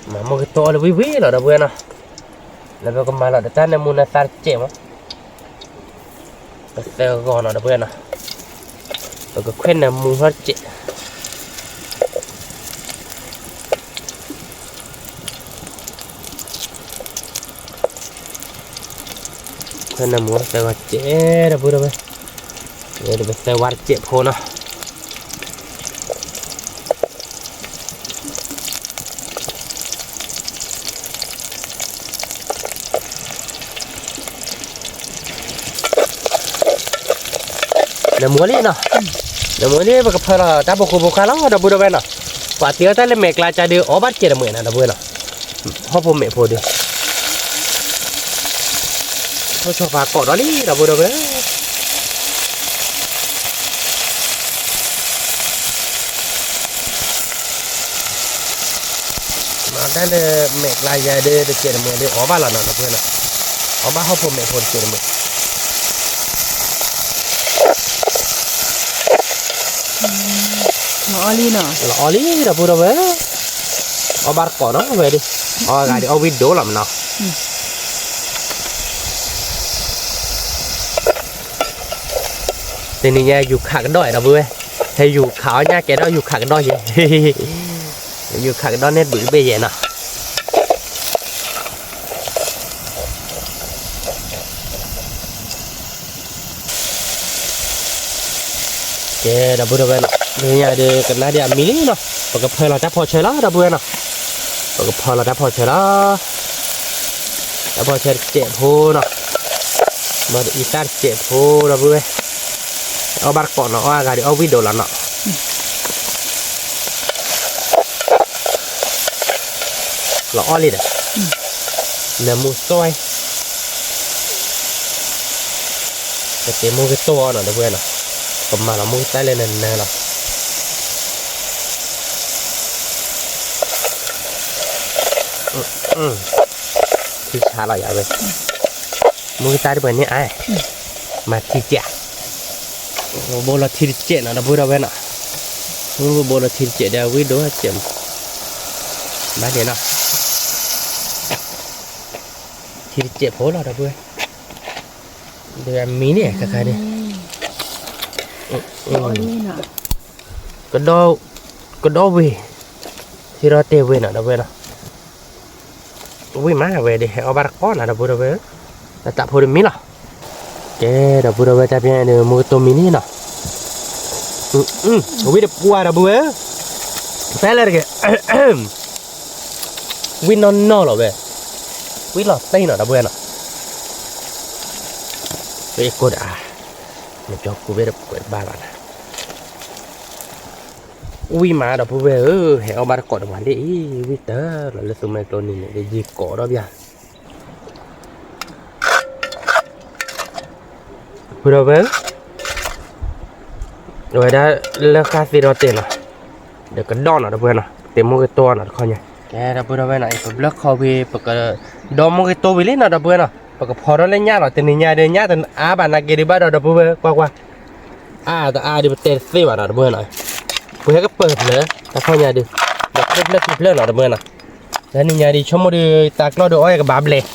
မၤမိၢ်က့ၤတိၢ်အီၣ်လၢဝံၤဝံၤလီၤ ဒီပုၢ်ဝဲၢ်နီၤ, လၢပကမၤလီၤဒီးတၢ်နၢမူနၢသါတစဲးမး ပသၢဂီၤနီၤ ဒီပုၢ်ဝဲၢ်နီၤ, ပကခွဲးနၢမူထီၣ်တစဲး, ခွဲးနၢမူသၢဂီၤတစဲး ဒီပုၢ်ဝဲၢ်, ဒီးပသၢဝါတစဲးဖိနီၤ နၢမူလံနီၤ, နၢမူလံ ပကဖၢလီၤတၢ်ပိာ်ခိၣ်ပိာ်ခွါလီၤ ဒီပုၢ်ဒီဝဲၢ်နီၤ, ပှၤတ့အီၣ်တၢ်လၢမဲာ်ကျါကဒီး အီၣ်ဘၣ်တစဲးတမှဲၤနီၤ ဒီပုၢ်ဝဲၢ်နီၤ, ဟီၣ်ဖိမဲာ်ဖိဒီး ထိၣ်ဆီဖးကိးဒီးလံ ဒီပုၢ်ဒီဝဲၢ် မၤတၢ်လၢမဲာ်ကျါယၤဒီး တစဲးတမှဲၤဒီး အီၣ်ဘၣ်လီၤနီၤ ဒီပုၢ်ဝဲၢ်နီၤ, အီၣ်ဘၣ်ဟီၣ်ဖိမဲာ်ဖိတစဲးတမှဲၤ လီၤအီၣ်လံနီၤ လီၤအီၣ်လံ ဒီပုၢ်ဒီဝဲၢ်, အီၣ်ဘၣ်တကိးနီၤ ဝဲဒၣ်, အီၣ်ဂၤဒီးအီၣ်ဝံၣ်ဒိၣ်လီၤမနီၤ, တနံၤညါယူၤခးကဒီး ဒီပုၢ်ဝဲၢ် ဟဲယူၤခးအီၣ်ညၣ်ကဲဒီး ယူၤခးကဒီးယဲ, ယူၤခးကဒီးန့ၣ်ဘုးတဘ့ၣ်ယဲနီၤ. ကဲ ဒီပုၢ်ဒီဝဲၢ်နီၤ, ဒ်ညါဒီးကနၣ်ဒံးအမံၤလံနီၤ, ပကဖၢလီၤတၢ်ဖီဆၢလီၤ ဒီပုၢ်ဝဲၢ်နီၤ, ပကဖၢလီၤတၢ်ဖီဆၢလီၤ, တၢ်ဖီဆၢတစဲးဖိနီၤ, ဘၣ်အံသၣ်တစဲးဖိ ဒီပုၢ်ဝဲၢ်, အီၣ်ဘၣ်တကိးနီၤ, အီၣ်အဂၤဒီးအီၣ်ဝံၣ်ဒိးလီၤနီၤ. လီၤအီၣ်လံဒီး, နမူသွဲ, ကတ့မူကတိၢ်အီၤနီၤ ဒီပုၢ်ဝဲၢ်နီၤ, ကမၤလီၤမူကသၣ်လၢနနၢလီၤ. ထံဆါလီၤယၤဝဲ, မူကသၣ်တပှဲၤန့ၣ်အါ, မၤထံကဲး, ဘိလီၤထံတစဲးနီၤ ဒီပုၢ်ဒီဝဲၢ်နီၤ, ဘိလီၤထံတစဲးဒီးဝံၣ်ဒိးစဲးမး, ဘၣ်ဒဲးနီၤ, ထံတစဲးဖိလီၤ ဒီပုၢ်ဝဲၢ်, ဒီးအမံၤန့ၣ် ခါခါန့ၣ် ကဒီဝ့ၢ်, ထံဒီတဲာ်ဝ့ၢ်နီၤ ဒီပုၢ်ဝဲၢ်နီၤ, ဝံၣ်မးဝဲဒီး ဟဲအီၣ်ဘၣ်တကိးနီၤ ဒီပုၢ်ဒီဝဲၢ်, တၢ်တၢ်ဖိတမံၤလီၤ. ကဲ ဒီပုၢ်ဒီဝဲၢ် တၢ်ဖဲန့ၣ်ဒီး မူကတိၢ်မံၤန့ၣ်နီၤ, ဝံၣ်တပှၢ် ဒီပုၢ်ဝဲၢ်, ဖဲလဲၣ်တက့ၢ်, ဝံၣ်နီၢ်နီၢ်လီၤဝဲ, ဝံၣ်လီၤတံၢ်နီၤ ဒီပုၢ်ဝဲၢ်နီၤ, ဝံၣ်ကိၢ်တအါ, မ့ၢ်ကၠီကူဝဲတပှဲၤဘၣ်လီၤနီၤ. ဝံၣ်မး ဒီပုၢ်ဝဲၢ်ဧၢ, ဟဲအီၣ်ဘၣ်တကိးတဝၤလံအံၤ, ဝံၣ်တၢ်လီၤလၢသူမွဲကျိနံၤန့ၣ် ယံာ်ကိးဒီးပျၢ် ပုၢ်ဒီဝဲၢ်, အဝဲဒၣ်လၢဃါသ့ဒီတဲာ်နီၤ, ဒီးကဒီနီၤ ဒီပုၢ်ဝဲၢ်နီၤ, တ့မူကတိၢ်နီၤ တခီညါ, ကဲ ဒီပုၢ်ဒီဝဲၢ်နီၤ, ပဘျၢခီဝံၤ ပကဒီမူကတိၢ်ဝံၤလံနီၤ ဒီပုၢ်ဝဲၢ်နီၤ, ပကဖီထီၣ်လၢညၣ်လီၤ, တနံၤညါဒီးညၣ်တအါဘၣ်နာ်က့ဒုးဘၣ်ဒီး ဒီပုၢ်ဝဲၢ် ကွၢ်ကွၢ်, အါတအါဒုးပတဲတသ့ဘၣ်နီၤ ဒီပုၢ်ဝဲၢ်နီၤ, ပဟဲကပၢၢ်ဖျၢၣ် တခီညါဒုး, ဒီးချ့ဖျၢၣ်ခံဖျၢၣ်နီၤ ဒီပုၢ်ဝဲၢ်နီၤ, တနံၤညါဒုး ဆိကမိၣ်ဒုး တၢ်ကျီၢ်ဒုးအီၣ်ကဘၣ်ဘျဲၣ်,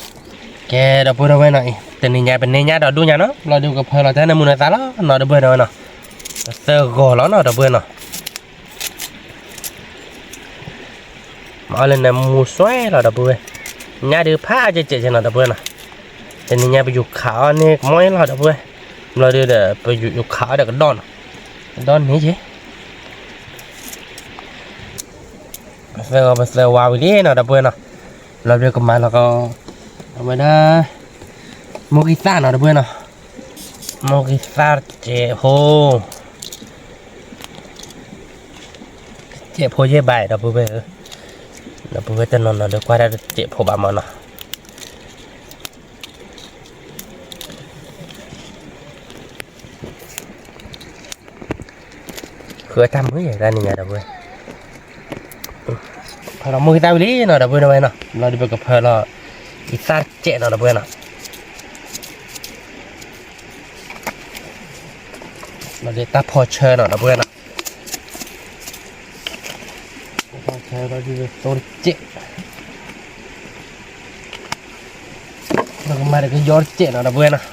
ကဲ ဒီပုၢ်ဒီဝဲၢ်နီၤ, တနံၤညါပန့ၢ်ညၣ်ဒီးဒိၣ်ညါနီၤ, ဘျီဒုးကဖၢလီၤတၢ်နၢမူနသးလီၤနီၤ ဒီပုၢ်ဝဲၢ်နီၤ, သၢဂီၤလီၤနီၤ ဒီပုၢ်ဝဲၢ်နီၤ မၤအီၣ်လၢနၢမူစွဲလီၤ ဒီပုၢ်ဝဲၢ်, ညၣ်ဒုးဖးကဲကဲကဲနီၤ ဒီပုၢ်ဝဲၢ်နီၤ, တနံၤညါပယူၤခးအီၣ်န့ၣ်ကမီၣ်လီၤ ဒီပုၢ်ဝဲၢ်, ဘျီဒုးဒီး ပယူၤခးအီၣ်ဒီးကဒီနီၤ, ကဒီန့ၣ်က့ ပသၢဂီၤပသၢဝါဝံၤလံနီၤ ဒီပုၢ်ဝဲၢ်နီၤ, ဘျီဒုးကမၤလီၤကီး အဝဲဒၣ် မိၢ်ဂံၢ်သၣ်နီၤ ဒီပုၢ်ဝဲၢ်နီၤ, မိၢ်ဂံၢ်သၣ်တစဲးဖိ တစဲးဖိယဲၢ်ဘၣ် ဒီပုၢ်ဝဲၢ်ဧၢ, ဒီပုၢ်ဝဲၢ်တနီၤနီၤဒီးကွၢ်တၢ်တစဲးဖိဘၣ်မးနီၤ ဃုအတၢ်မုာ်ယဲၢ်တၢ်နံၤညါ ဒီပုၢ်ဝဲၢ်, ဖၢလီၤမိၢ်ဂံၢ်သၣ်ဝံၤလံနီၤ ဒီပုၢ်ဝဲၢ်နီၤ, ဘျီဒုးပကဖၢလီၤ အံသၣ်တစဲးနီၤ ဒီပုၢ်ဝဲၢ်နီၤ, ဘျီဒုးတၢ်ဖီဆၢနီၤ ဒီပုၢ်ဝဲၢ်နီၤ, တၢ်ဖီဆၢဘျီဒုးသိတစဲး ဒီးကမၤဒီးကယီတစဲးနီၤ ဒီပုၢ်ဝဲၢ်နီၤ,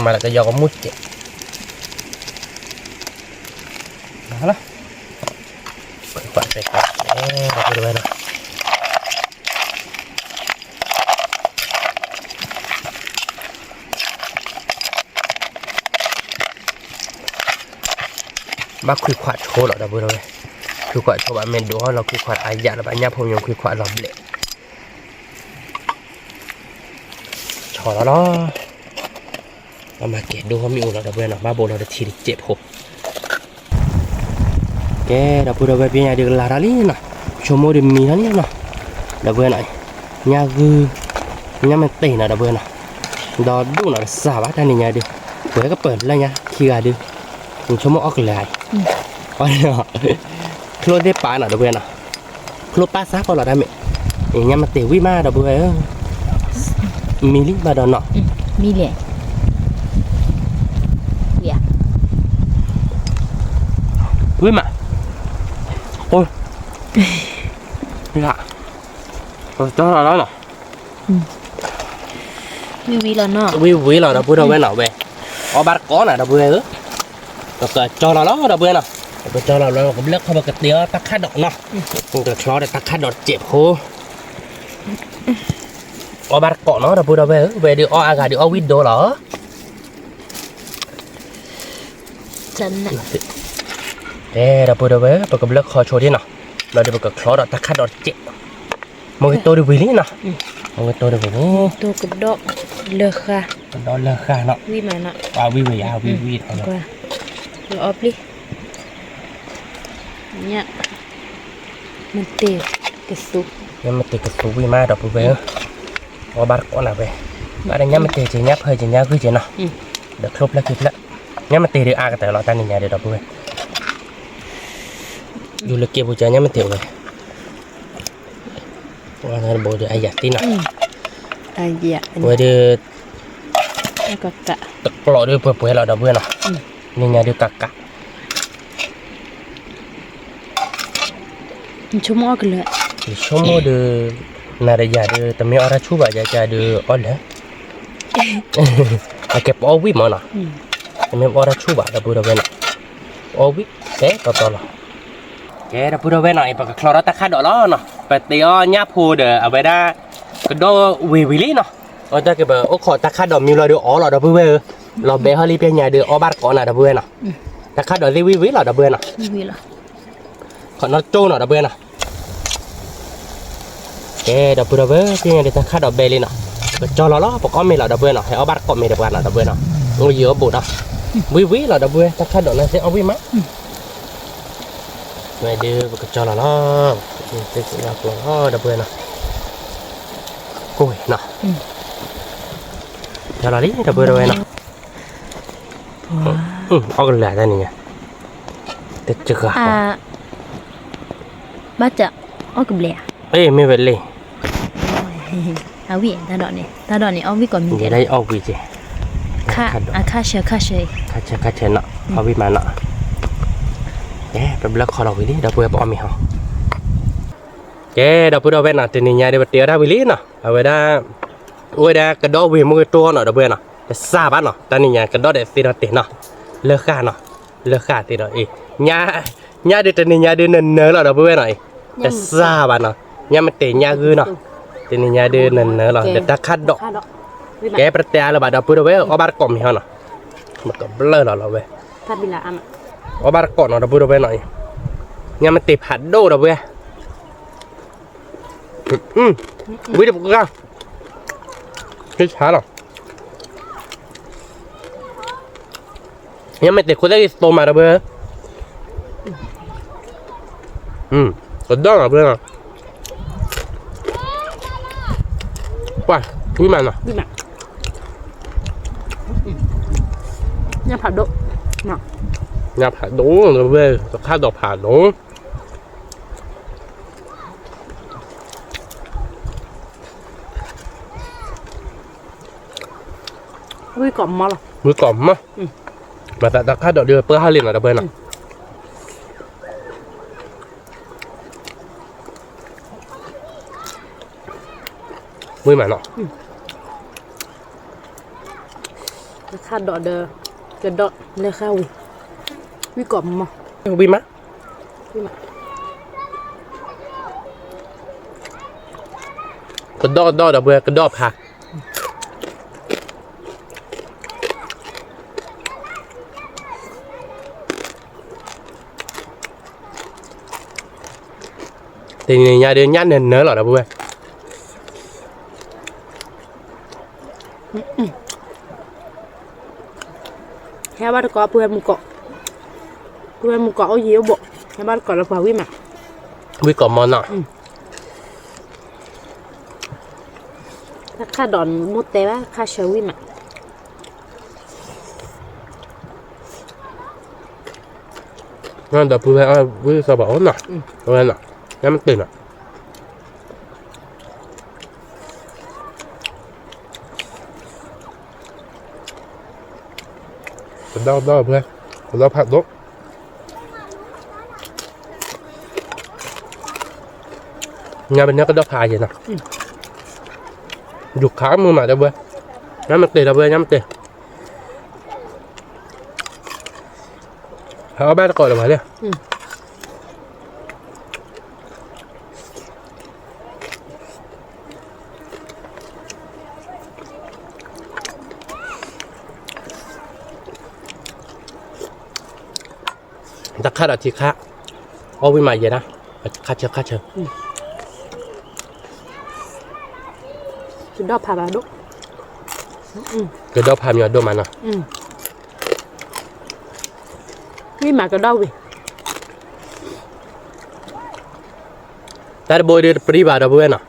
မၤဒီးကယီကမူၣ်တစဲး, လီၤ, ပှၤတဲကဲ ဒီပုၢ်ဝဲၢ်နီၤ, ဘၣ်ခွံခွးဆိလီၤ ဒီပုၢ်ဝဲၢ်, ခွံခွးဆိဘၣ်မ့ၢ်ဒိးလီၤခွံခွးအါယၣ်လၢၤဘၣ် ညၣ်ဖိမ့ၢ်ခွံခွးလီၤဘျဲၣ် ဆီလီၤလီၤ, ဘၣ်မၤကဲၤဒိၣ်မ့ၣ်အူလီၤ ဒီပုၢ်ဝဲၢ်နီၤ, ဘၣ်ဘိးလီၤတထံတစဲးဖိ ကဲ ဒီပုၢ်ဒီဝဲၢ် ပညါဒုးကလၤထီၣ်လံနီၤ, ဆိကမိၣ်ဒုးမံထီၣ်လံနီၤ, ဒီပုၢ်ဝဲၢ်နီၤ, ညၣ်ဂုၢ်, ညၣ်မ့ၢ်တ့ၢ်နီၤ ဒီပုၢ်ဝဲၢ်နီၤ, ဒီးဒိၣ်နီၤတစၢ်ဘၣ် တၢ်နံၤညါဒုး, ပှဲၤကပၢၤလၢညါခံဂၤဒုး, ဆိကမိၣ်အီၣ်ကလဲၤအံၤ, ချိၣ်သ့ၣ်ပာ်နီၤ ဒီပုၢ်ဝဲၢ်နီၤ, ချိၣ်ပာ်စၢ်ကီးလီၤတၢ်မ့ၢ်, ညၣ်မ့ၢ်တ့ၢ်ဝံၣ်မး ဒီပုၢ်ဝဲၢ်ဧၢ, မံလံဘၣ်ဒီးနီၤ, မံလဲၣ် ဝံၣ်မး, အိၣ်, ကၠီလီၤလီၤနီၤ, ဝံၣ်ဝံၣ်လီၤနီၤ, ဝံၣ်ဝံၣ်လီၤ ဒီပုၢ်ဒီဝဲၢ်နီၤဝဲ, အီၣ်ဘၣ်တကိးနီၤ ဒီပုၢ်ဝဲၢ်ဧၢ, ကၠီလီၤလီၤ ဒီပုၢ်ဝဲၢ်နီၤ ပကကၠီလီၤလၢ ကဘျၢၣ်ခီ ပကတ့အီၣ်တၢ်ခၣ်ဒိးနီၤ, ပကချီဒီးတၢ်ခၣ်ဒိးတစဲးဖိ, အီၣ်ဘၣ်တကိးနီၤ ဒီပုၢ်ဒီဝဲၢ်ဧၢ, ဝဲဒုးအီၣ်အါဂၤဒုးအီၣ်ဝံၣ်ဒိလီၤ. ကဲ ဒီပုၢ်ဒီဝဲၢ်ဧၢ, ပကဘျၢၣ်ခီဆိဒၣ်နီၤ, ဘျီဒီးပကချီဒီးတၢ်ခၣ်ဒိးတစဲး, မ့ၢ်ကတိၢ်ဒုးဝံၤလံနီၤ, မ့ၢ်ကတိၢ်ဒုးဝံၤလံ, ကဒီးလၢဃာ်, ကဒီးလၢဃာ်နီၤ, ဝံၣ်ဝံၣ်ယၤ ဝံၣ်ဝံၣ်ထီၣ်လီၤ, မ့ၢ်တ့ၢ်ကသူ, ညါမ့ၢ်တ့ၢ်ကသူဝံၣ်မး ဒီပုၢ်ဝဲၢ်ဧၢ, အီၣ်ဘၣ်တကိးနၤဝဲ, ဘၣ်ဒီးညါမ့ၢ်တ့ၢ်က့ၤ ညါဖၢက့ၤ ညါဂုၢ်က့ၤနီၤ, ဒီးချိၣ်ဖျၢၣ်ခံဖျၢၣ်, ညါမ့ၢ်တ့ၢ်ဒုးအါကတၢၢ်လီၤ တၢ်နံၤညါဒီး ဒီပုၢ်ဝဲၢ်, ယူၤလၢက့ၤပူၤကၢ ညါမ့ၢ်တ့ၢ်ဝဲ ဘိဒုးအယၤသ့နီၤ, ဝဲဒုး, တကျိးဒုးပှဲၤပှဲၤလီၤ ဒီပုၢ်ဝဲၢ်နီၤ, နံၤညါဒုးကးကး, ဆိကမိၣ်အီၣ်ကလၢာ်, ဆိကမိၣ်ဒုး, နၤဒီးယၤဒုး တမ့ၢ်အီၣ်တၢ်ဆူၣ်ဘၣ် ယၤယၤဒုးအီၣ်လၢာ်, အကဲပအီၣ်ဝံၣ်မးနီၤ, တမ့ၢ်ပအီၣ်တၢ်ဆူၣ်ဘၣ် ဒီပုၢ်ဒီဝဲၢ်နီၤ, ပအီၣ်ဝံၣ်, ကဲတီတီလီၤ. ကဲ ဒီပုၢ်ဒီဝဲၢ်နီၤအံၤ ပကချီထီၣ်တၢ်ခၣ်ဒိးလီၤနီၤ, ပတ့အီၣ်ညၣ်ဖိဒီး အဝဲဒၣ်, ကဒီးဝံၤဝံၤလံနီၤ, အတၢ်ကပအိၣ်ခိးတၢ်ခၣ်ဒိးမံလီၤဒုးအီၣ်လီၤ ဒီပုၢ်ဝဲၢ်ဧၢ, လီၤဘဲဟီလံပညါဒုးအီၣ်ဘၣ်တကိးနၤ ဒီပုၢ်ဝဲၢ်နီၤ, တၢ်ခၣ်ဒိးသ့ၣ်ဝံၤဝံၤလီၤ ဒီပုၢ်ဝဲၢ်နီၤ, ခိးနီၣ်ကၠိနီၤ ဒီပုၢ်ဝဲၢ်နီၤ. ကဲ ဒီပုၢ်ဒီဝဲၢ်ဧၢ, ပညါဒုးတၢ်ခၣ်ဒိးဘဲလံနီၤ, ပကကၠီလီၤလီၤ ပကအီၣ်မ့ၤလီၤ ဒီပုၢ်ဝဲၢ်နီၤ, ဟဲအီၣ်ဘၣ်တကိးမ့ၤတပှၤနီၤ ဒီပုၢ်ဝဲၢ်နီၤ, အိၣ်ယံၤအိၣ်ဘူးနီၤ, ဝံၤဝံၤလီၤ ဒီပုၢ်ဝဲၢ် တၢ်ခၣ်ဒိးန့ၣ်သ့ၣ်အီၣ်ဝံၣ်မး, ဝဲဒုးပကကၠီလီၤလီၤ, သ့ၣ်စ့ၢ်ကီးလီၤ ဒီပုၢ်ဝဲၢ်နီၤ, ကဲနီၤ, ကၠီလီၤလံ ဒီပုၢ်ဝဲၢ်နီၤ, အီၣ်ကလၢာ်တၢ်နံၤညါ, တစှၤ, ဘၣ်တအီၣ်ကဘျဲးဧါ, မ့ၢ်ဝဲလံ အဝံၣ်တၢ်ဒိးန့ၣ် တၢ်ဒိးန့ၣ် အီၣ်ဝံၣ်ကိးမံၤဒဲးလီၤ, အီၣ်ဝံၣ်က့ၤ, အခါဆၢခါဆၢ, ခါဆၢခါဆၢနီၤ, အီၣ်ဝံၣ်မးနီၤ, ကဲ ပဘျၢၣ်ခီလီၤဝံၤလံ ဒီပုၢ်ဝဲၢ် ပအီၣ်မ့ၤဟီ, ကဲ ဒီပုၢ်ဒီဝဲၢ်နီၤ, တနံၤညါဒုး ပတ့အီၣ်တၢ်ဝံၤလံနီၤ, အဝဲဒၣ်, အိၣ်ဝဲဒၣ်ကဒီးဝံၤမ့ၢ်ကတိၢ်နီၤ ဒီပုၢ်ဝဲၢ်နီၤ, တစှၤဘၣ်နီၤ, တၢ်နံၤညါကဒီးဒီးသ့ဒီးတဲာ်နီၤ, လၢဃာ်နီၤ, လၢဃာ်သ့ဒီးအံၤ, ညါဒုးတနံၤညါဒုးနၢၤနၢၤလီၤ ဒီပုၢ်ဝဲၢ်နီၤအံၤ, တစှၤဘၣ်နီၤ, ညါမ့ၢ်တဲာ်ညါဂုၢ်နီၤ, တနံၤညါဒုးနၢၤနၢၤလီၤ ဒီးတၢ်ခၣ်ဒိး, ကဲ ပတတဲအါလၢၤဘၣ် ဒီပုၢ်ဒီဝဲၢ် အီၣ်ဘၣ်တကိးမ့ၤဟီနီၤ, မ့ၢ်ကဘျၢၣ်လီၤလီၤဝဲ, အီၣ်ဘၣ်တကိးနီၤ ဒီပုၢ်ဒီဝဲၢ်နီၤအံၤ, ညါမ့ၢ်တဲာ်ဖးဒိၣ် ဒီပုၢ်ဝဲၢ် ဝံတပှၢ်, ဆါလီၤ, ညါမ့ၢ်တဲာ်ခိၣ်သၣ်ဂ့ၤသိမး ဒီပုၢ်ဝဲၢ်, ကဒီးနီၤ ပုၢ်ဝဲၢ်နီၤ, ပှၤ, ဝံမးနီၤ, ညၣ်ဖးဒိၣ်, ညၣ်ဖးဒိၣ် ဒီပုၢ်ဝဲၢ်, တၢ်ခၣ်ဒိးဖးဒိၣ် ဝံကိးမးလီၤ, ဝံကိးမး, မၤသးတၢ်ခၣ်ဒိးဒုးပှၢ်ဟါလံနီၤ ဒီပုၢ်ဝဲၢ်နီၤ, ဝံမးနီၤ, တၢ်ခၣ်ဒိးဒီး ကဒီးလၢဃာ်ဝံၤ, ဝံကိးမး, ဝံမး, ကဒီးကဒီး ဒီပုၢ်ဝဲၢ် ကဒီးဖး တနံၤညါဒုးညၣ်နၢၤနၢၤလီၤ ဒီပုၢ်ဝဲၢ်, ဟဲဘၣ်တကိး ပုၢ်ဝဲၢ်မုၢ်ကိး, ပုၢ်ဝဲၢ်မုၢ်ကိးအိၣ်ယံၤအိၣ်ဘူး, ဟဲဘၣ်တကိးလၢပှၤဝံၣ်မး, ဝံကိးမးနီၤ, တၢ်ခၣ်ဒိးမိၢ်တဲဘၣ် ခါဆၢဝံၣ်မး ဒီပုၢ်ဝဲၢ် ဝံစီၤပၤအိၣ်နီၤ, ဝဲနီၤ, ညၣ်မ့ၢ်တ့ၢ်နီၤ, ကဒီးကဒီး ပုၢ်ဝဲၢ်, ကဒီးဖးဒိၣ်, ညါပန့ၢ်ကဒီးဖးယဲနီၤ, ယူၤခးမုာ်မး ဒီပုၢ်ဝဲၢ်, ညၣ်မ့ၢ်တ့ၢ် ဒီပုၢ်ဝဲၢ် ညၣ်မ့ၢ်တ့ၢ် အီၣ်ဘၣ်တကိးလၢၤဘၣ်လဲၣ်. တၢ်ခါဒီးထံခါ, အီၣ်ဝံၣ်မးယဲဒၣ်, ခါဆၢခါဆၢ, ကဒီဖးဘၣ်ဒိၣ်, ကဒီဖးမ့ၢ်အဒိၣ်မးနီၤ, ဝံၣ်မးကဒီဝံၣ်, တၢ်တဘိဒ်တပျံၤဘၣ်ဒီပုၢ်ဝဲၢ်နီၤ.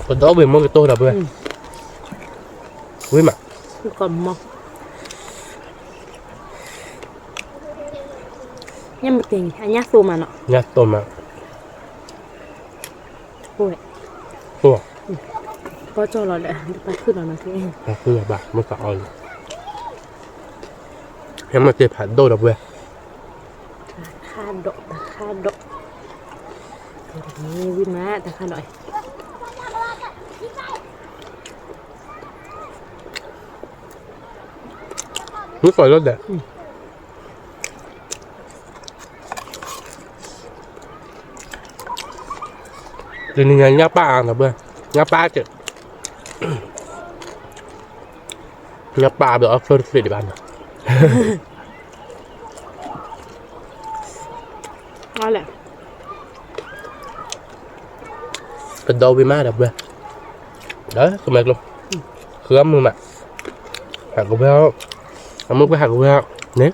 ကဒီဝံၣ်မ့ၢ်ကတိၢ်ဒီပုၢ်ဝဲၢ်, ဝံၣ်မး, ညၣ်မ့ၢ်တ့ၢ်အညၣ်သိမးနီၤ, ညၣ်သိမး, အိၣ်ဝဲ, အိၣ်, ကီၢ်ကၠီလီၤဒီး ပာ်ခုၣ်လီၤနီၤ, ပာ်ခုၣ်လီၤဘၣ် မ့ၢ်သးအီလံ, ညၣ်မ့ၢ်တ့ၢ်ဖးဒိၣ်ဒီပုၢ်ဝဲၢ်, တၢ်ခါဒီး, တၢ်ခါဒီး, ဝံၣ်မး တၢ်ခါဒီး မ့ၢ်ကီးလၢဒဲး, တနံၤညါညၣ်ပၢ်အါနီၤဘၣ်, ညၣ်ပၢ်က့ၤ, ညၣ်ပၢ်ဘၣ်အီၣ်ဖျိတသ့ဒံးဘၣ်နီၤ, ကဒီဝံၣ်မးဒီပုၢ်ဝဲၢ်, ဒီးကမဲာ်ကျိ, ဃုအီၣ်မုာ်မး, ဟးကဝဲၤ, အမုာ်ပှဲၤဟးကဝဲၤ, န့ၣ်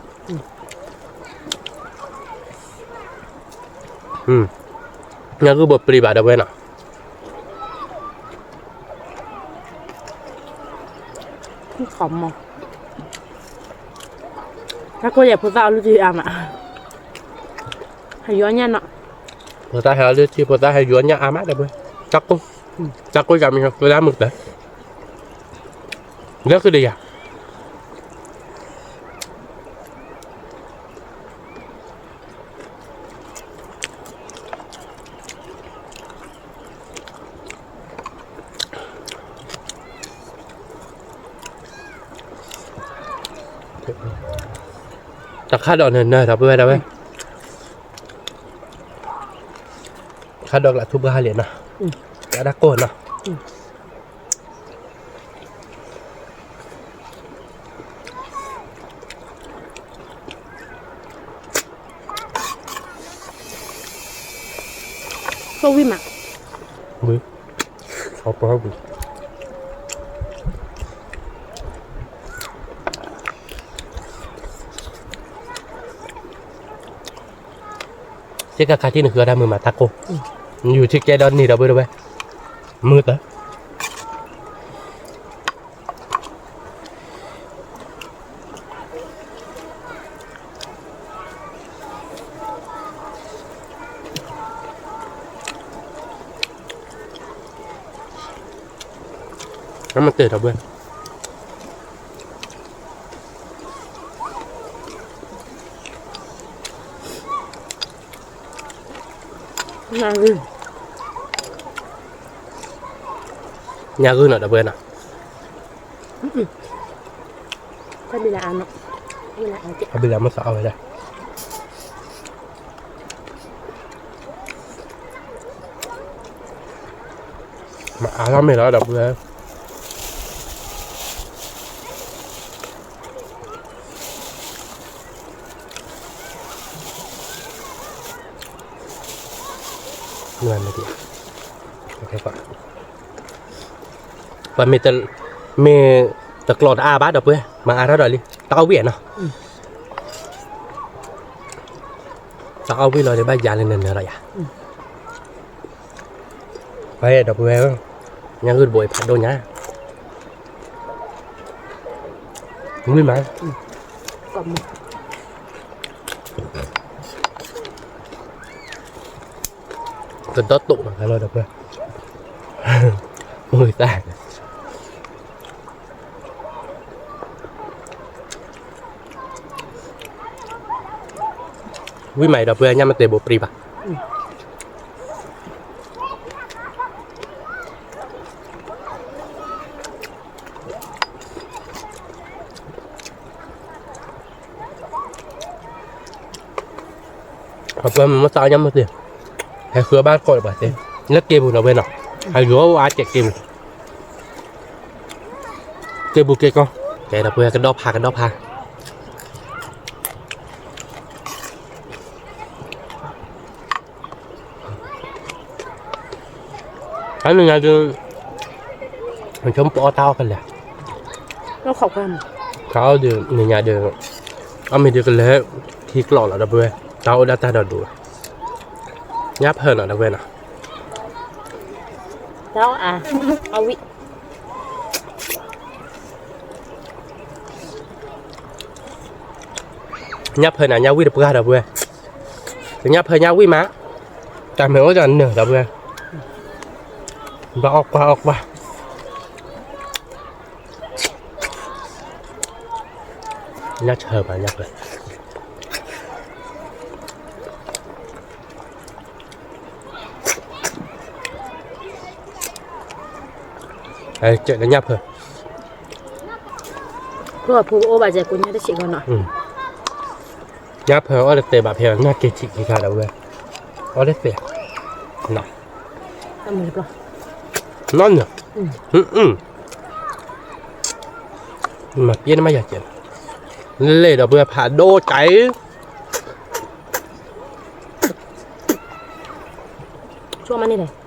ညၣ်ဂုၢ်ဘိပျံၤဘၣ်ဒီပုၢ်ဝဲၢ်နီၤ, တၢ်ကိၢ်ယဲၢ်ဖိသၣ်အီလုၢ်ထံအါမး, ဟဲယီညၣ်နီၤ, ဖိသၣ်ဟဲအီလုၢ်ထံ ဖိသၣ်ဟဲယီညၣ်အါမးဒီပုၢ်ဝဲၢ်, တၢ်ကိၢ်, တၢ်ကိၢ်ယၤမ့ၢ်ဟဲဃုလၢမုာ်တၢ်, လၢဃုဒီးယၤ တၢ်ခါဒီးနၢၤနၢၤဒီပုၢ်ဝဲၢ်ဒၣ်ဝဲ, ခါဒီးကလးထူပှၤဟးလံနီၤ, ကဒၣ်ကိၢ်နီၤ. ဆိဝံၣ်မး, ဝံၣ်, အပှၤဝံၣ်, စ့ၢ်ကီးခါထံၣ်နဃုအီၣ်တၢ်မုာ်မးတၢ်ကိၢ်, ယူၤထံကဲဒီးန့ၢ်ဒီပုၢ်ဝဲၢ်, မုာ်တၢ် အမ့ၢ်တဲဒီပုၢ်ဝဲၢ်, ညၣ်ဂုၢ်နီၤဒီပုၢ်ဝဲၢ်နီၤ, အဘံလးမ့ၢ်သးအီၣ်ဝဲဒၣ်, မၤအါထီၣ်မ့ၢ်လီၤဒီပုၢ်ဝဲၢ်, ပှၤမ့ၢ်တကျီၢ်တအါဘၣ်ဒီပုၢ်ဝဲၢ် မၤအါထီၣ်ဒီးလံ တၢ်အီၣ်ဝံၣ်နီၤ, တၢ်အီၣ်ဝံၣ်လီၤဒီးဘၣ်ယၤလၢနနၢၤလီၤယၤ, ပှၤအဲၣ်ဒီပုၢ်ဝဲၢ်, ညၣ်ဂုၢ်တဘိအံၤဖးဒိၣ်ညါ ဝံၣ်မး, ကဒီတိာ်မးလီၤဒီပုၢ်ဝဲၢ်, မုာ်သး ဝံၣ်မးအံၤဒီပုၢ်ဝဲၢ် ညၣ်မ့ၢ်တဲဘိးပြံဘၣ်. အပှဲၤမ့ၢ်မ့ၢ်သးအီၣ်ညၣ်မ့ၢ်သ့, ဟဲဃုအီၣ်ဘၣ်တကိးဒီးပှၤသ့, လၢက့ပူၤနီၤဝဲနီၤ, ဟဲဃုအီၣ်အါကဲးက့ပူၤ, က့ပူၤက့ကီ, ကဲဒီပုၢ်ဝဲၢ် ကဒီဖးကဒီဖး. တၢ်နညါဒုး, ဆိပအီၣ်တၢ်အီၣ်ကလဲာ်, တၢ်အီၣ်ဒုးနညါဒုး, အီၣ်မ့ၢ်ဒုးကလဲၤထံကျိးလီၤဒီပုၢ်ဝဲၢ်, တၢ်အိၣ်ဒၣ်တၢ်ဒီးဒိး, ညၣ်ဖၢနီၤဒီပုၢ်ဝဲၢ်နီၤ, တၢ်အီၣ်အါ, အဝံၣ် ညၣ်ဖၢန့ၣ် ညၣ်ဝံၣ်တပှၢ်ဒီပုၢ်ဝဲၢ်, တညၣ်ဖၢညၣ်ဝံၣ်မး, တၢ်မ့ၢ်အိၣ်ဒီးနၢၤဒီပုၢ်ဝဲၢ်, ဘၣ်အီၣ်ကွၢ်အီၣ်ကွၢ်, ညၣ်ဆၢမးညၣ်ဖၢ ကဲလၢညၣ်ဖၢ, ဖုအိၣ်ဘၣ်ကဲကိးညၣ်တဆံးဂီၢ်နီၤ, ညၣ်ဖၢအီၣ်တသဲးဘၣ်ဖဲညၣ်က့ၤထံးခံခါဒီပုၢ်ဝဲၢ်, အီၣ်တသဲး, နီၢ်နၢၤ, မၤပျဲနမ့ၢ်ယၤကဲ, လဲၤဒီပုၢ်ဝဲၢ်ဖးဒိၣ်ကဲ, ဆိမးန့ၣ်လဲ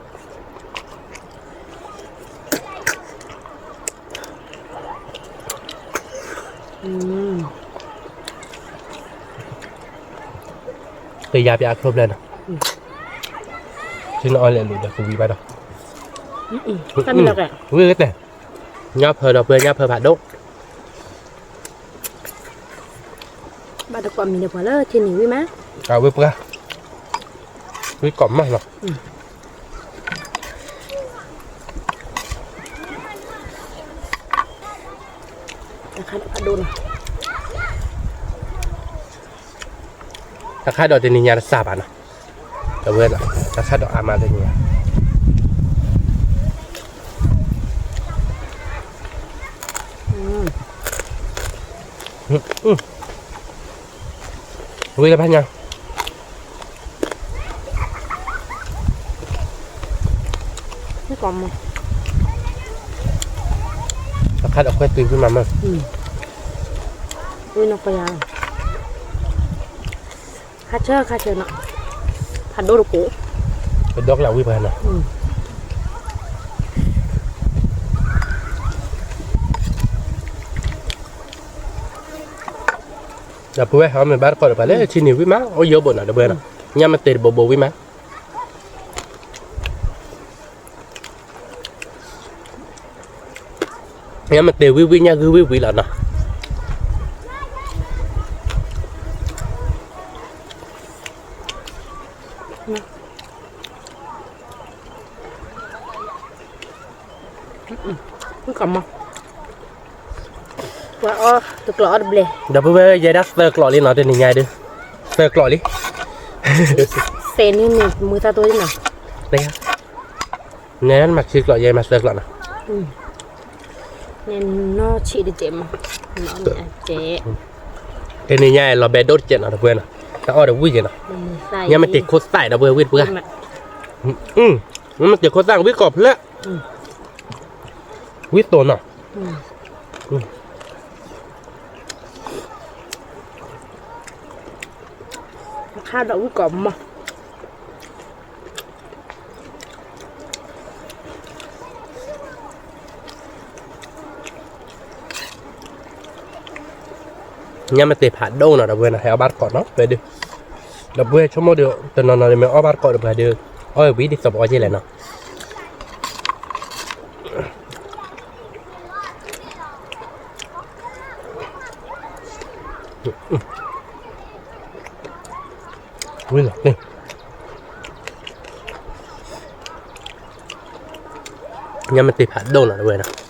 ၣ် ကယၤပျးအချိုးဖျဲးနီၤ, ထံနအီၣ်လဲၤလူၤဒီးကဝံၤဘၣ်ဒီး, ဝံၤကတဲ, ညၣ်ဖၢဒီပုၢ်ဝဲၢ် ညၣ်ဖၢဖးဒိၣ်, ဘၣ်တကွၢ်မံၤဒီးပှၤလၢထံနံၤဝံၣ်မး, အဝဲပှၤ, ဝံၣ်ကိးမးနီၤ တၢ်ခါဒီးဖးဒိၣ်နီၤ, တၢ်ခါဒီးတနံၤညါတစၢ်ဘၣ်နီၤ, တဝဲနီၤ တၢ်ခါဒီးအါမးတနံၤညါ, ဝံၤလၢဖးညါ တၢ်ခါဒီးခွဲးတုၤဖုမၤမၢ်, ဝံၤနီၢ်ကယၤ, ခါဆၢခါဆၢနီၤ, ဖးဒိၣ်တကိး, ပဒီကလးဝံၤပှၤနီၤ ဒီပုၢ်ဝဲၢ် ဟဲမ့ၢ်ဘၣ်တကိးဒီးပှၤလၢထံနံၤဝံၣ်မး အိၣ်ယိာ်ဘိနီၤ ဒီပုၢ်ဝဲၢ်နီၤ, ညၣ်မ့ၢ်တ့ၢ်တဘိဘိဝံၣ်မး ညၣ်မ့ၢ်တ့ၢ်ဝံၣ်ဝံၣ် ညၣ်ဂုၢ်ဝံၣ်ဝံၣ်လီၤနီၤ. ပှၤအီၣ်တကျိးအီၣ်တဘျဲၣ်, ဒီပုၢ်ဝဲၢ် ယဲဒၣ်သၢကျိးလံနီၤ တနံၤညါဒုး, သၢကျိးလံ, စဲးန့ၣ်န့ၣ် မုာ်သၣ်သိနီၤ, နဲမၤခံကျိး ယဲမၤသၢကျိးနီၤ, န့ၣ်နီၢ်ဆံးတကဲးမး, တနံၤညါလီၤဘဲဒိၣ်တကဲးနီၤ ဒီပုၢ်ဝဲၢ်နီၤ, တၢ်အီၣ်ဒီးဝံၣ်က့ၤနီၤ, ညၣ်မ့ၢ်တ့ၢ်ခိၣ်သၣ်ဒီပုၢ်ဝဲၢ် ဝံၣ်တပှၢ်, ညၣ်မ့ၢ်တ့ၢ်ခိၣ်သၣ် ဝံၣ်ကိးဖျၢၣ်, ဝံၣ်တိၤနီၤ. အခါဒီးဝံၣ်ကိးမး, ညၣ်မ့ၢ်တ့ၢ်ဖးဒိၣ်နီၤ ဒီပုၢ်ဝဲၢ်နီၤ ဟဲအီၣ်ဘၣ်တကိးနီၤ ဝဲဒုး, ဒီပုၢ်ဝဲၢ်ဆိကမိၣ်ဒီး တနီၤနီၤမ့ၢ်အီၣ်ဘၣ်တကိးဒီးပှၤဒုး, အီၣ်ဝံၤဒ်သိးပအီၣ်က့လဲၣ်နီၤ. ဝံၤလီၤ, ညၣ်မ့ၢ်တ့ၢ်ဖးဒိၣ်နီၤ ဒီပုၢ်ဝဲၢ်နီၤ.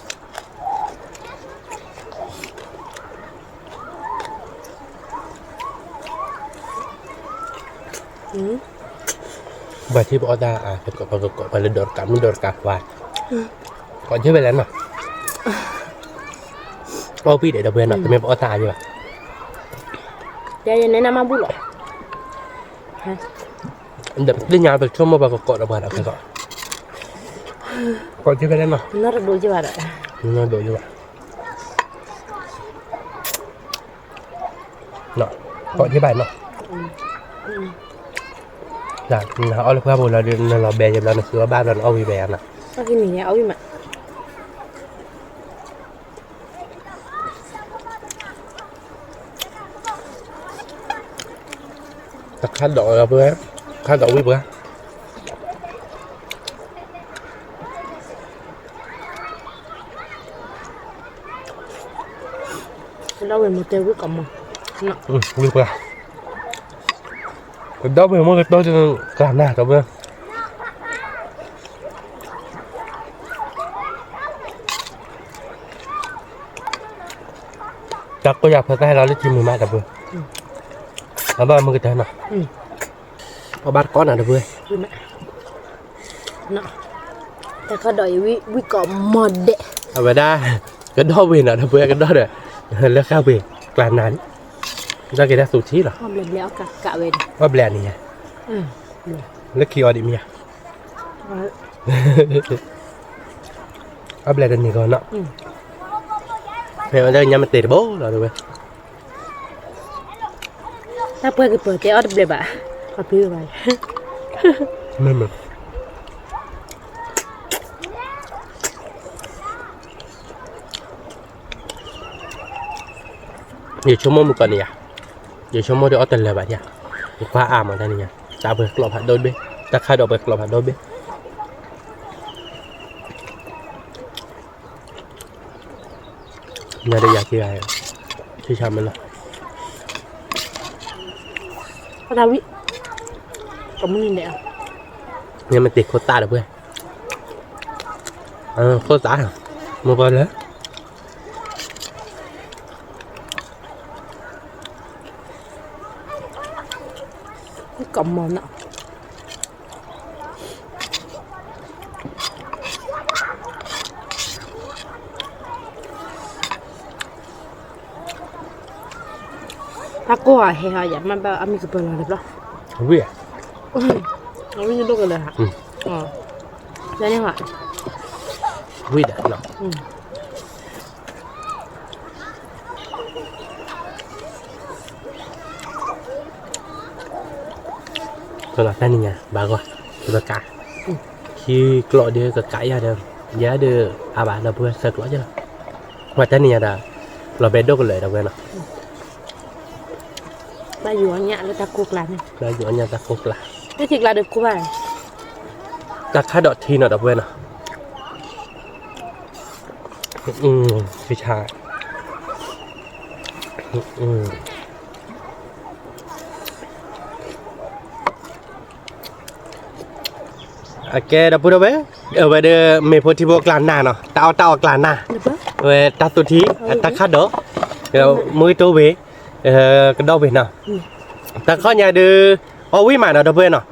ပှၤထံၣ်ပအီၣ်တၢ် ပှၤလၢဒိးတကးမုၣ်ဒိးတကးခွါ, ကိးကၠ့ဖဲလဲၣ်နီၤ, အီၣ်ဖံးဒဲးဒီပုၢ်ဝဲၢ်နီၤ, တမ့ၢ်ပအီၣ်တၢ်အါယံၤဘၣ်, ယဲယနဲၣ်နၢ်မၤဘူၣ်လီၤ, ဒီးပသ့ၣ်ညါပဆိကမိၣ်ပှၤကကိးဒီးပှၤဒီးခဲကီး, ကိးကၠ့ဖဲလဲၣ်နီၤ, နီၢ်တဒိးယံၤဘၣ်ဒီး, နီၢ်တဒိးယံၤဘၣ် ကိးကၠ့ဘၣ်နီၤ, အီၣ်လၢပှၢ်ပူၤလီၤဒီး နလီၤဘဲယဘျီ နဃုအီၣ်ဘၣ်ဘျီ နအီၣ်ဝံၤဘဲယၤနီၤ, အီၣ်ဝံၤမး တခါဒီးပှဲၤ, ခါဒီးဝံၣ်ပှဲၤ, ကဒီဝ့ၢ်မ့ၢ်တဲဝံၣ်ကီးမီၤ, ဝံၣ်ပှဲၤ, ကဒီဝ့ၢ်မ့ၢ်ကတီၢ်ကနၣ်ဒီးပှဲၤ တၢ်ကိၢ်ယၤဖဲတၢ်ဟဲလီၤလၢထံမုာ်မးဒီပုၢ်ဝဲၢ်, အဘၣ်မုၢ်ကတၢၢ်နီၤ, အဘၣ်တကိးနၤဒီပုၢ်ဝဲၢ်, တၢ်ခီဒီးအံၤဝံၣ်ကီးမီၤဒဲး, အဝဲဒၣ် ကဒီဝ့ၢ်နီၤဒီပုၢ်ဝဲၢ်ကဒီဒီး, လၢဃၣ်ပှ့ၤကျါနၤလံ, တၢ်က့ၤတၢ်သူထံလီၤ, အီၣ်ဘျဲၣ်န့ၣ်ညါ, လၢခံအီၤဒံးမ့ၢ်ဧါ အီၣ်ဘျဲၣ်တနံၤဂီၤနီၤ, ဖဲအီၤလၢညါမ့ၢ်တ့ၢ်တဘိလီၤတဝဲ, တၢ်ပှဲၤကပၢၤတဲအီၣ်တဘျဲၣ်ဘၣ်, ပှၤဖံးဘၣ်, ယဆိကမိၣ်မုၢ်ကီးန့ၣ်ယါ, ယဆိကမိၣ်ဒီးအီၣ်တလၢာ်ဘၣ်ယါ, ယကွၢ်အါမးတၢ်န့ၣ်ညါ, တၢ်ပှဲၤကျိးဖးဒိၣ်တဘ့ၣ်, တၢ်ခါဒီးပှဲၤကျိးဖးဒိၣ်တဘ့ၣ် ညါဒီးယၤက့ၤဂၤ, ဆံဆါမ့ၢ်လီၤ, တၢ်ဝံၣ်, ကမုၢ်နံၤဒဲး, ညါမ့ၢ်တ့ၢ်ခိၣ်သၣ်ဒီပုၢ်ဝဲၢ်, ခိၣ်သၣ်, မ့ၢ်ပှၤလၢ ကမီၤနီၤ, တၢ်ကိၢ်အဟဲဟီယၤ မ့ၢ်ဘၣ်အမံၤကပၢၤလီၤတဘျီ, ဝံၣ်, အဝံၣ်ဒိၣ်ကလဲာ်ဟါ, လၢန့ၣ်ဟါ, ဝံၣ်ဒီးနီၤ တၢ်နံၤညါ ဘၣ်ဂီၢ်, ပကး, ခံကျိးဒီးကကးယၤဒီး, ယၤဒီး အါဘၣ်ဒီပုၢ်ဝဲၢ် ဆၢကျိးက့လီၤ, ဝဲတၢ်နံၤညါဒီး လီၤဘဲဒိၣ်ကလဲာ်ဒီပုၢ်ဝဲၢ်နီၤ, ဘၣ်ယူၤအီၣ်ညၣ်လၢတၢ်ကိၢ်ကျါန့ၣ်, ဘၣ်ယူၤအီၣ်ညၣ်တၢ်ကိၢ်ကျါ, တၢ်ထံကျါဒီးကိၢ်ဘၣ်, တၢ်ခါဒီးထံနီၤဒီပုၢ်ဝဲၢ်နီၤ ဆံဆါ, အကဲဒီပုၢ်ဒီဝဲၢ်, အဝဲဒီးမ့ၢ်ဖိထံဖိကျါနၢ်နီၤ, တၢ်အီၣ်တၢ်အီကျါနၢ်, အဝဲတၢ်သူထံ, တၢ်ခါဒီး, မုၢ်တိၢ်ဝ့ၢ်, ကဒီဝ့ၢ်နီၤ, တၢ်ခီညါဒီး အီၣ်ဝံၣ်မးနီၤဒီပုၢ်ဝဲၢ်နီၤ,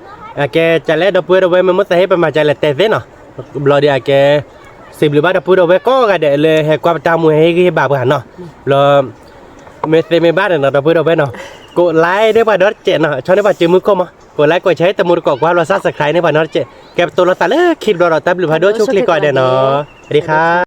အကဲကလဲၣ်ဒီပုၢ်ဝဲၢ်ဒီဝဲၢ် မ့ၢ်မိၣ်သးဟ့ၣ်ပမၤကလဲၣ်တဲသ့နီၤ, ဘျီဒီးအကဲ စံးဘျုးဘၣ်ဒီပုၢ်ဒီဝဲၢ်ကိးဂၤဒဲးလၢဟဲကွၢ်ပတၢ်မူဟဲဟ့ၣ်ဂံၢ်ဟ့ၣ်ဘါပှၤနီၤ, ဘျီ မ့ၢ်သ့မ့ၢ်ဘၣ်န့ၣ်နီၤဒီပုၢ်ဒီဝဲၢ်နီၤ, ကိးlikeန့ၢ်ပှၤဒီတစဲးနီၤ, ဆီန့ၢ်ပှၤစုမုၢ်ခိၣ်မး, ကိးlikeကိးshareတမူတကိးကွၢ်ဘျီ subscribeန့ၢ်ပှၤနီတစဲး, ကဲပတိၢ်လိာ်သးလၢခံတဘျီဒီး တၢ်ဘျုးဖးဒိၣ်ဆိၣ်ချ့ကိးဂၤဒဲးနီၤ, စဝၤစဒံခါ